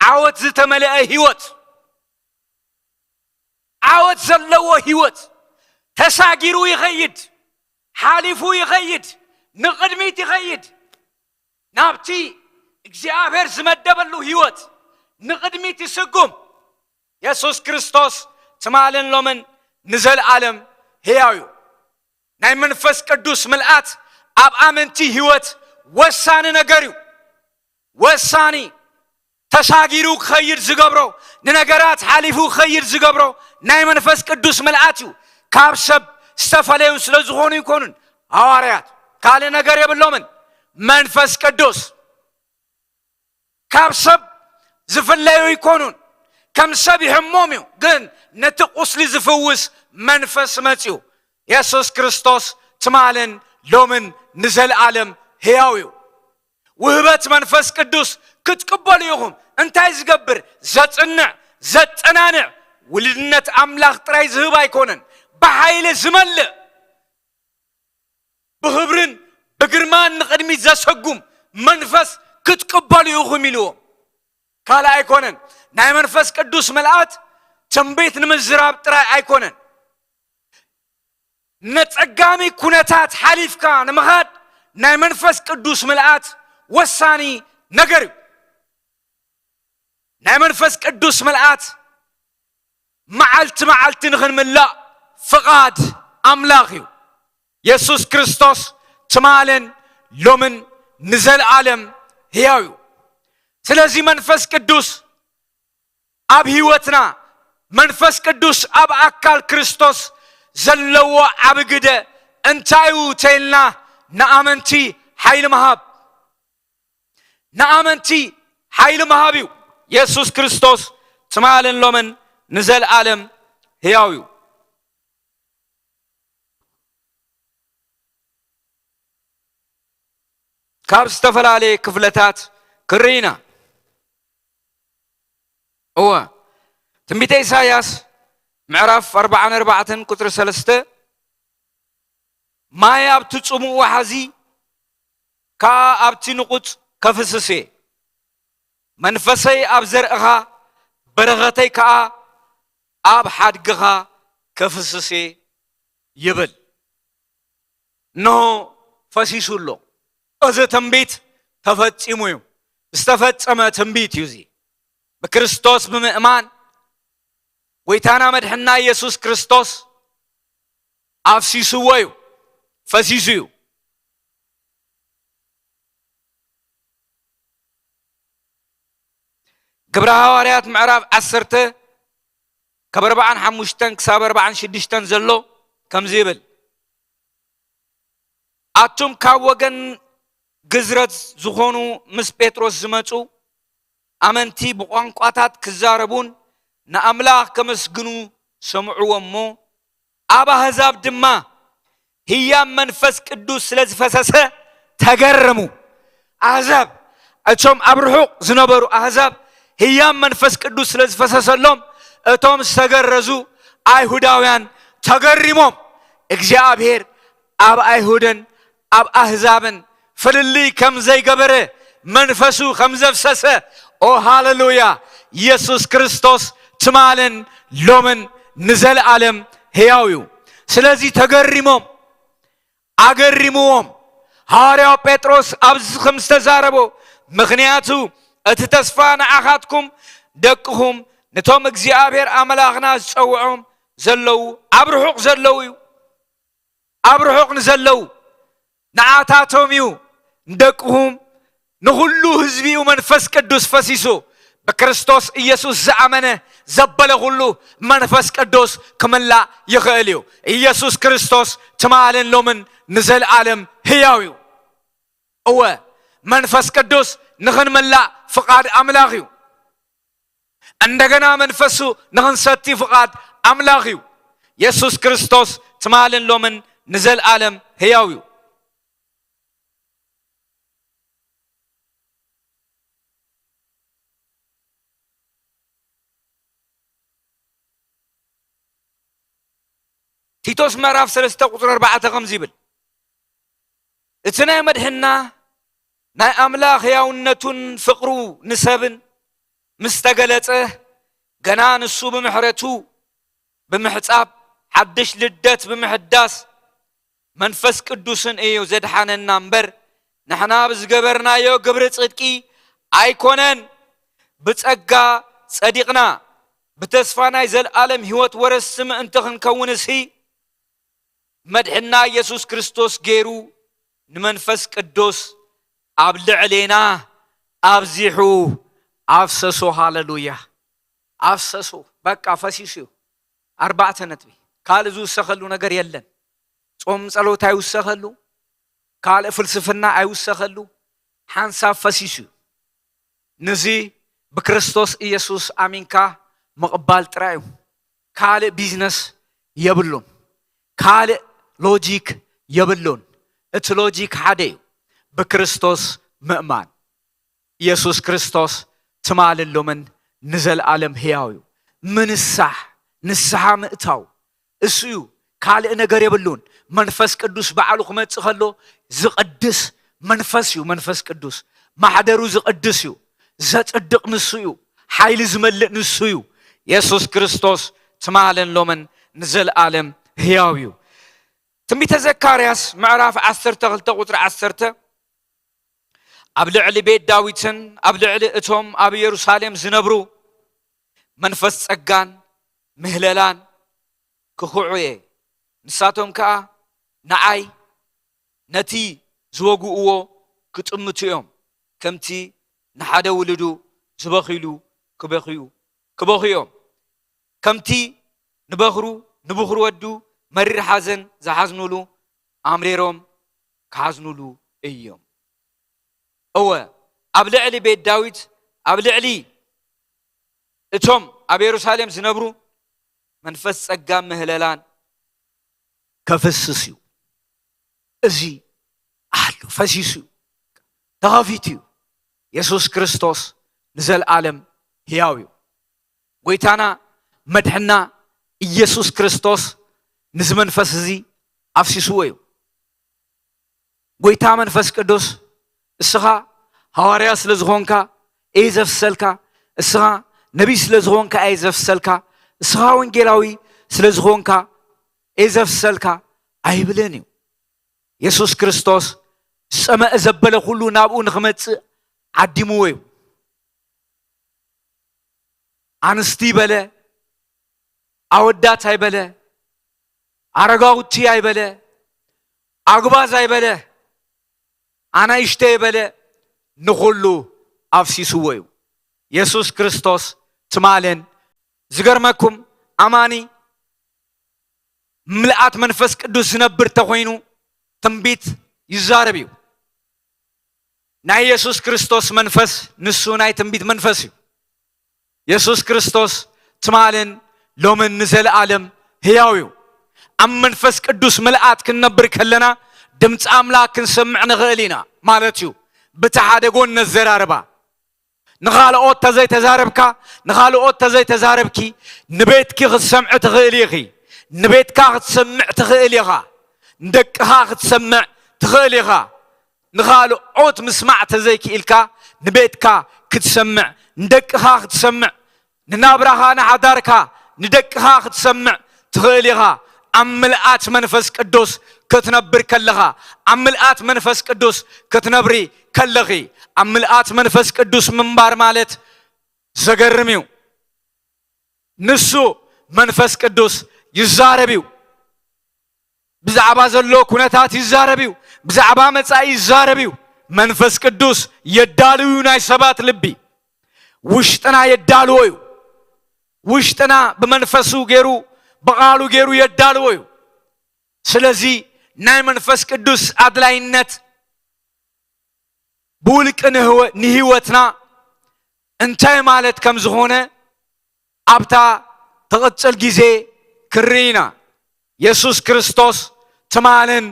ዓወት ዝተመልአ ህይወት፣ ዓወት ዘለዎ ህይወት። ተሳጊሩ ይኸይድ፣ ሓሊፉ ይኸይድ፣ ንቕድሚት ይኸይድ። ናብቲ እግዚኣብሔር ዝመደበሉ ህይወት ንቕድሚት ይስጉም። የሱስ ክርስቶስ ትማልን ሎምን ንዘለኣለም ህያው እዩ። ናይ መንፈስ ቅዱስ ምልኣት ኣብ ኣመንቲ ህይወት ወሳኒ ነገር እዩ። ወሳኒ፣ ተሳጊሩ ክኸይድ ዝገብሮ፣ ንነገራት ሓሊፉ ክኸይድ ዝገብሮ ናይ መንፈስ ቅዱስ ምልኣት እዩ። ካብ ሰብ ዝተፈለዩ ስለ ዝኾኑ ኣይኮኑን ሃዋርያት፣ ካልእ ነገር የብሎምን። መንፈስ ቅዱስ ካብ ሰብ ዝፍለዩ ኣይኮኑን። ከም ሰብ ይሕሞም እዩ፣ ግን ነቲ ቁስሊ ዝፍውስ መንፈስ መጽዩ። የሱስ ክርስቶስ ትማልን ሎምን ንዘለኣለም ህያው እዩ። ውህበት መንፈስ ቅዱስ ክትቅበሉ ኢኹም። እንታይ ዝገብር? ዘጽንዕ፣ ዘጸናንዕ። ውልድነት ኣምላኽ ጥራይ ዝህብ ኣይኮነን፣ ብሓይሊ ዝመልእ፣ ብኽብርን ብግርማን ንቕድሚት ዘሰጉም መንፈስ ክትቅበሉ ኢኹም ኢልዎም። ካልእ ኣይኮነን። ናይ መንፈስ ቅዱስ ምልኣት ትንቢት ንምዝራብ ጥራይ ኣይኮነን። ነጸጋሚ ኩነታት ሓሊፍካ ንምኻድ ናይ መንፈስ ቅዱስ ምልኣት ወሳኒ ነገር እዩ። ናይ መንፈስ ቅዱስ ምልኣት መዓልቲ መዓልቲ ንኽንምላእ ፍቓድ ኣምላኽ እዩ። የሱስ ክርስቶስ ትማልን ሎምን ንዘለኣለም ህያው እዩ። ስለዚ መንፈስ ቅዱስ ኣብ ህይወትና፣ መንፈስ ቅዱስ ኣብ ኣካል ክርስቶስ ዘለዎ ዓቢ ግደ እንታይ እዩ ተይልና፣ ንኣመንቲ ሓይሊ ምሃብ፣ ንኣመንቲ ሓይሊ ምሃብ እዩ። የሱስ ክርስቶስ ትማልን ሎምን ንዘለኣለም ህያው እዩ። ካብ ዝተፈላለየ ክፍለታት ክርኢ ኢና። እወ፣ ትንቢተ ኢሳይያስ ምዕራፍ ኣርባዓን ኣርባዕተን ቁጽሪ ሰለስተ፣ ማይ ኣብቲ ጽሙእ ወሓዚ ከኣ ኣብቲ ንቑጽ ከፍስስ እየ። መንፈሰይ ኣብ ዘርእኻ፣ በረኸተይ ከኣ ኣብ ሓድግኻ ከፍስስ እየ ይብል። እንሆ ፈሲሱ ኣሎ። እዚ ትንቢት ተፈጺሙ እዩ። ዝተፈጸመ ትንቢት እዩ እዚ። ብክርስቶስ ብምእማን ጎይታና መድሕና ኢየሱስ ክርስቶስ ኣፍሲስዎ እዩ፣ ፈሲሱ እዩ። ግብረ ሃዋርያት ምዕራፍ ዓሰርተ ካብ ኣርባዓን ሓሙሽተን ክሳብ ኣርባዓን ሽዱሽተን ዘሎ ከምዚ ይብል፣ ኣቱም ካብ ወገን ግዝረት ዝኾኑ ምስ ጴጥሮስ ዝመጹ ኣመንቲ ብቋንቋታት ክዛረቡን ንኣምላኽ ከመስግኑ ሰምዕዎ እሞ፣ ኣብ ኣህዛብ ድማ ህያም መንፈስ ቅዱስ ስለ ዝፈሰሰ ተገረሙ። ኣህዛብ፣ እቶም ኣብ ርሑቕ ዝነበሩ ኣህዛብ ህያም መንፈስ ቅዱስ ስለ ዝፈሰሰሎም፣ እቶም ዝተገረዙ ኣይሁዳውያን ተገሪሞም፣ እግዚኣብሔር ኣብ ኣይሁድን ኣብ ኣህዛብን ፍልልይ ከም ዘይገበረ፣ መንፈሱ ከም ዘፍሰሰ፣ ኦ ሃሌሉያ፣ ኢየሱስ ክርስቶስ ትማልን ሎምን ንዘለኣለም ህያው እዩ። ስለዚ ተገሪሞም፣ ኣገሪምዎም። ሃዋርያው ጴጥሮስ ኣብዚ ከም ዝተዛረቦ፣ ምኽንያቱ እቲ ተስፋ ንዓኻትኩም ደቅኹም፣ ነቶም እግዚኣብሔር ኣምላኽና ዝጸውዖም ዘለዉ፣ ኣብ ርሑቕ ዘለዉ እዩ። ኣብ ርሑቕ ንዘለዉ ንዓታቶም እዩ፣ ንደቅኹም፣ ንኹሉ ህዝቢ እዩ መንፈስ ቅዱስ ፈሲሱ። ብክርስቶስ ኢየሱስ ዝኣመነ ዘበለ ኩሉ መንፈስ ቅዱስ ክምላእ ይኽእል እዩ። ኢየሱስ ክርስቶስ ትማልን ሎምን ንዘለኣለም ህያው እዩ። እወ፣ መንፈስ ቅዱስ ንኽንምላእ ፍቓድ ኣምላኽ እዩ። እንደገና መንፈሱ ንኽንሰቲ ፍቓድ ኣምላኽ እዩ። የሱስ ክርስቶስ ትማልን ሎምን ንዘለኣለም ህያው እዩ። ቲቶስ ምዕራፍ ሰለስተ ቁጽሪ ኣርባዕተ ከምዚ ይብል፣ እቲ ናይ መድሕንና ናይ ኣምላኽ ሕያውነቱን ፍቕሩ ንሰብን ምስ ተገለጸ፣ ገና ንሱ ብምሕረቱ ብምሕጻብ፣ ሓድሽ ልደት ብምሕዳስ፣ መንፈስ ቅዱስን እዩ ዘድሓነና እምበር፣ ንሕና ብዝገበርናዮ ግብሪ ጽድቂ ኣይኮነን። ብጸጋ ጸዲቕና፣ ብተስፋ ናይ ዘለኣለም ህይወት ወረስቲ ምእንቲ ክንከውንሲ፣ መድሕና ኢየሱስ ክርስቶስ ገይሩ ንመንፈስ ቅዱስ ኣብ ልዕሌና ኣብዚሑ ኣፍሰሶ። ሃለሉያ! ኣፍሰሶ። በቃ ፈሲሱ እዩ። ኣርባዕተ ነጥቢ። ካልእ ዝውሰኸሉ ነገር የለን። ጾም ጸሎት ኣይውሰኸሉ፣ ካልእ ፍልስፍና ኣይውሰኸሉ። ሓንሳብ ፈሲሱ እዩ። ንዚ ብክርስቶስ ኢየሱስ ኣሚንካ ምቕባል ጥራይ እዩ። ካልእ ቢዝነስ የብሉን። ካልእ ሎጂክ የብሉን። እቲ ሎጂክ ሓደ እዩ፣ ብክርስቶስ ምእማን። ኢየሱስ ክርስቶስ ትማልን ሎምን ንዘለኣለም ህያው እዩ። ምንሳሕ፣ ንስሓ ምእታው፣ እሱ እዩ። ካልእ ነገር የብሉን። መንፈስ ቅዱስ ባዕሉ ክመጽእ ከሎ ዝቕድስ መንፈስ እዩ። መንፈስ ቅዱስ ማሕደሩ ዝቕድስ እዩ። ዘጽድቕ ንሱ እዩ። ሓይሊ ዝመልእ ንሱ እዩ። የሱስ ክርስቶስ ትማልን ሎምን ንዘለኣለም ህያው እዩ። ትንቢተ ዘካርያስ ምዕራፍ ዓሰርተ ክልተ ቁጽሪ ዓሰርተ፣ ኣብ ልዕሊ ቤት ዳዊትን ኣብ ልዕሊ እቶም ኣብ የሩሳሌም ዝነብሩ መንፈስ ጸጋን ምህለላን ክኹዑ እየ። ንሳቶም ከኣ ንዓይ ነቲ ዝወግእዎ ክጥምቱ እዮም። ከምቲ ንሓደ ውሉዱ ዝበኽይሉ ክበኽዩ፣ ክበኽዩ እዮም። ከምቲ ንበኽሩ፣ ንብኹር ወዱ መሪር ሓዘን ዝሓዝኑሉ፣ ኣምሪሮም ክሓዝኑሉ እዮም። እወ፣ ኣብ ልዕሊ ቤት ዳዊት፣ ኣብ ልዕሊ እቶም ኣብ የሩሳሌም ዝነብሩ መንፈስ ጸጋን ምህለላን ከፍስስ እዩ። እዚ ኣሎ፣ ፈሲሱ እዩ፣ ተኸፊቱ እዩ። የሱስ ክርስቶስ ንዘለኣለም ህያው እዩ። ጎይታና መድሕና ኢየሱስ ክርስቶስ ነዚ መንፈስ እዚ ኣፍሲስዎ እዩ። ጎይታ መንፈስ ቅዱስ፣ እስኻ ሃዋርያ ስለ ዝኾንካ እየ ዘፍሰልካ፣ እስኻ ነቢይ ስለ ዝኾንካ እየ ዘፍሰልካ፣ እስኻ ወንጌላዊ ስለ ዝኾንካ እየ ዘፍሰልካ ኣይብልን እዩ። የሱስ ክርስቶስ ዝጸመአ ዘበለ ኩሉ ናብኡ ንኽመጽእ ዓዲምዎ እዩ። ኣንስቲ ኣይበለ፣ ኣወዳት ኣይበለ፣ ኣረጋውቲ ኣይበለ፣ ኣጉባዝ ኣይበለ፣ ኣናይሽተ ኣይበለ፣ ንኹሉ ኣፍሲስዎ እዩ። የሱስ ክርስቶስ ትማልን፣ ዝገርመኩም፣ ኣማኒ ምልኣት መንፈስ ቅዱስ ዝነብር ተኾይኑ ትንቢት ይዛረብ እዩ። ናይ የሱስ ክርስቶስ መንፈስ ንሱ ናይ ትንቢት መንፈስ እዩ። የሱስ ክርስቶስ ትማልን ሎምን ንዘለኣለም ህያው እዩ። ኣብ መንፈስ ቅዱስ ምልኣት ክንነብር ከለና ድምፂ ኣምላኽ ክንሰምዕ ንኽእል ኢና ማለት እዩ። ብቲ ሓደ ጎን ነዘራርባ። ንኻልኦት ተዘይተዛረብካ፣ ንኻልኦት ተዘይተዛረብኪ፣ ንቤትኪ ክትሰምዒ ትኽእሊ ኢኺ። ንቤትካ ክትሰምዕ ትኽእል ኢኻ። ንደቅኻ ክትሰምዕ ትኽእል ኢኻ። ንኻልኦት ምስማዕ ተዘይክኢልካ፣ ንቤትካ ክትሰምዕ፣ ንደቅኻ ክትሰምዕ፣ ንናብራኻ፣ ንሓዳርካ፣ ንደቅኻ ክትሰምዕ ትኽእል ኢኻ። ኣብ ምልኣት መንፈስ ቅዱስ ክትነብር ከለኻ፣ ኣብ ምልኣት መንፈስ ቅዱስ ክትነብሪ ከለኺ፣ ኣብ ምልኣት መንፈስ ቅዱስ ምንባር ማለት ዘገርም እዩ። ንሱ መንፈስ ቅዱስ ይዛረብ እዩ። ብዛዕባ ዘሎ ኩነታት ይዛረብ እዩ። ብዛዕባ መጻኢ ይዛረብ እዩ። መንፈስ ቅዱስ የዳልው እዩ ናይ ሰባት ልቢ። ውሽጥና የዳልዎ እዩ። ውሽጥና ብመንፈሱ ገይሩ፣ ብቓሉ ገይሩ የዳልዎ እዩ። ስለዚ ናይ መንፈስ ቅዱስ ኣድላይነት ብውልቂ ንህወ-፣ ንህይወትና እንታይ ማለት ከም ዝኾነ ኣብታ ትቕጽል ግዜ ክርኢ ኢና። የሱስ ክርስቶስ ትማልን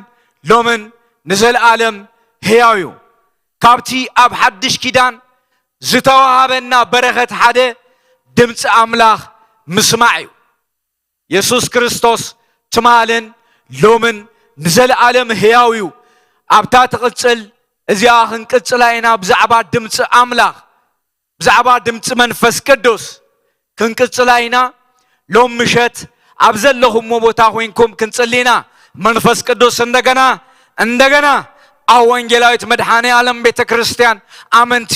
ሎምን ንዘለኣለም ህያው እዩ። ካብቲ ኣብ ሓድሽ ኪዳን ዝተዋሃበና በረኸት ሓደ ድምፂ ኣምላኽ ምስማዕ እዩ። የሱስ ክርስቶስ ትማልን ሎምን ንዘለኣለም ህያው እዩ። ኣብታ ትቕጽል እዚኣ ክንቅጽላ ኢና። ብዛዕባ ድምፂ ኣምላኽ፣ ብዛዕባ ድምፂ መንፈስ ቅዱስ ክንቅጽላ ኢና። ሎም ምሸት ኣብ ዘለኹምዎ ቦታ ኮይንኩም ክንጽሊ ኢና። መንፈስ ቅዱስ እንደገና፣ እንደገና ኣብ ወንጌላዊት መድኃኔ ዓለም ቤተ ክርስቲያን ኣመንቲ፣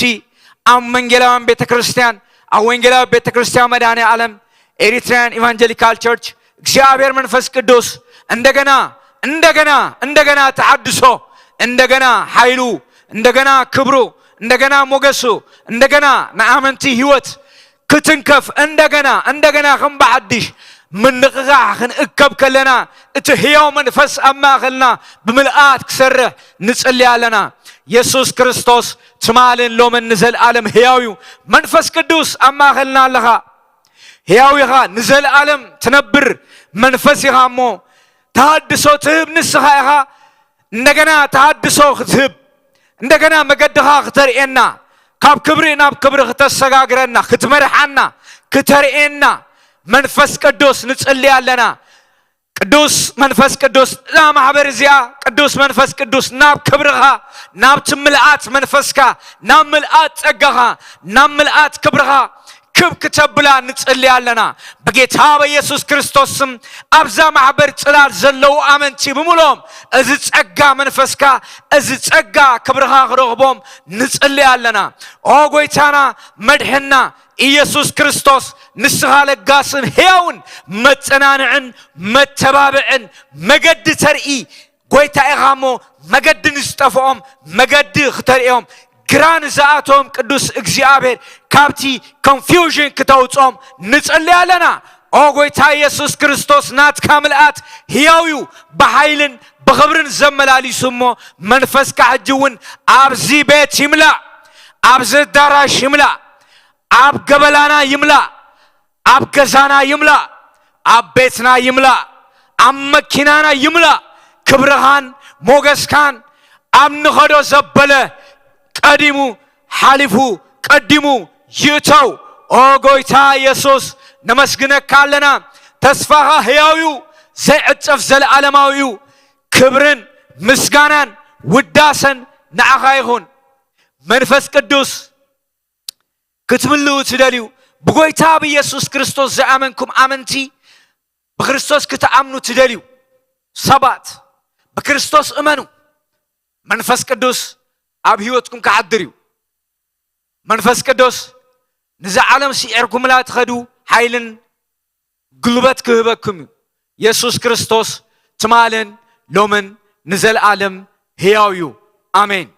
ኣብ ወንጌላውያን ቤተ ክርስቲያን፣ ኣብ ወንጌላዊ ቤተ ክርስቲያን መድኃኔ ዓለም ኤሪትራያን ኢቫንጀሊካል ቸርች እግዚኣብሔር መንፈስ ቅዱስ እንደገና፣ እንደገና፣ እንደገና ተሓድሶ፣ እንደገና ሓይሉ፣ እንደገና ክብሩ፣ እንደገና ሞገሱ፣ እንደገና ንኣመንቲ ህይወት ክትንከፍ፣ እንደገና፣ እንደገና ከም ብሓድሽ ምንቕቓሕ ክንእከብ ከለና፣ እቲ ህያው መንፈስ ኣብ ማእከልና ብምልኣት ክሰርሕ ንጽሊ ኣለና። የሱስ ክርስቶስ ትማልን ሎምን ንዘለኣለም ህያው እዩ። መንፈስ ቅዱስ ኣብ ማእከልና ኣለኻ። ህያው ኢኻ፣ ንዘለኣለም ትነብር መንፈስ ኢኻ እሞ፣ ተሃድሶ ትህብ ንስኻ ኢኻ። እንደገና ተሃድሶ ክትህብ፣ እንደገና መገድኻ ክተርእየና፣ ካብ ክብሪ ናብ ክብሪ ክተሰጋግረና፣ ክትመርሓና፣ ክተርእየና መንፈስ ቅዱስ ንጽሊ ኣለና። ቅዱስ መንፈስ ቅዱስ እዛ ማሕበር እዚኣ፣ ቅዱስ መንፈስ ቅዱስ ናብ ክብርኻ፣ ናብቲ ምልኣት መንፈስካ፣ ናብ ምልኣት ጸጋኻ፣ ናብ ምልኣት ክብርኻ ክብ ክተብላ ንጽሊ ኣለና። በጌታ በኢየሱስ ክርስቶስ ስም ኣብዛ ማሕበር ጽላል ዘለዉ ኣመንቲ ብምሎም እዚ ጸጋ መንፈስካ፣ እዚ ጸጋ ክብርኻ ክረኽቦም ንጽሊ ኣለና። ኦ ጎይታና መድሕና ኢየሱስ ክርስቶስ፣ ንስኻ ለጋስን ሕያውን መጸናንዕን መተባብዕን መገዲ ተርኢ ጎይታ ኢኻ እሞ፣ መገዲ ንዝጠፍኦም መገዲ ክተርእዮም፣ ግራ ንዝኣቶም ቅዱስ እግዚኣብሔር ካብቲ ኮንፊውዥን ክተውፅኦም ንጽሊ ኣለና። ኦ ጎይታ ኢየሱስ ክርስቶስ፣ ናትካ ምልኣት ሕያው እዩ፣ ብሓይልን ብኽብርን ዘመላሊሱ እሞ፣ መንፈስካ ሕጂ እውን ኣብዚ ቤት ይምላእ፣ ኣብዚ ኣዳራሽ ይምላእ፣ ኣብ ገበላና ይምላእ፣ ኣብ ገዛና ይምላእ፣ ኣብ ቤትና ይምላእ፣ ኣብ መኪናና ይምላእ። ክብርኻን ሞገስካን ኣብ ንኸዶ ዘበለ ቀዲሙ ሓሊፉ ቀዲሙ ይእተው። ኦ ጎይታ ኢየሱስ፣ ነመስግነካ ኣለና። ተስፋኻ ህያው እዩ፣ ዘይዕጸፍ ዘለዓለማዊ እዩ። ክብርን ምስጋናን ውዳሰን ንዓኻ ይኹን። መንፈስ ቅዱስ ክትምልኡ ትደልዩ፣ ብጎይታ ብኢየሱስ ክርስቶስ ዝኣመንኩም ኣመንቲ፣ ብክርስቶስ ክትኣምኑ ትደልዩ ሰባት፣ ብክርስቶስ እመኑ። መንፈስ ቅዱስ ኣብ ህይወትኩም ክሓድር እዩ። መንፈስ ቅዱስ ንዛ ዓለም ስዒርኩምላ ትኸዱ ሓይልን ጉልበት ክህበኩም እዩ። የሱስ ክርስቶስ ትማልን ሎምን ንዘለኣለም ህያው እዩ። ኣሜን።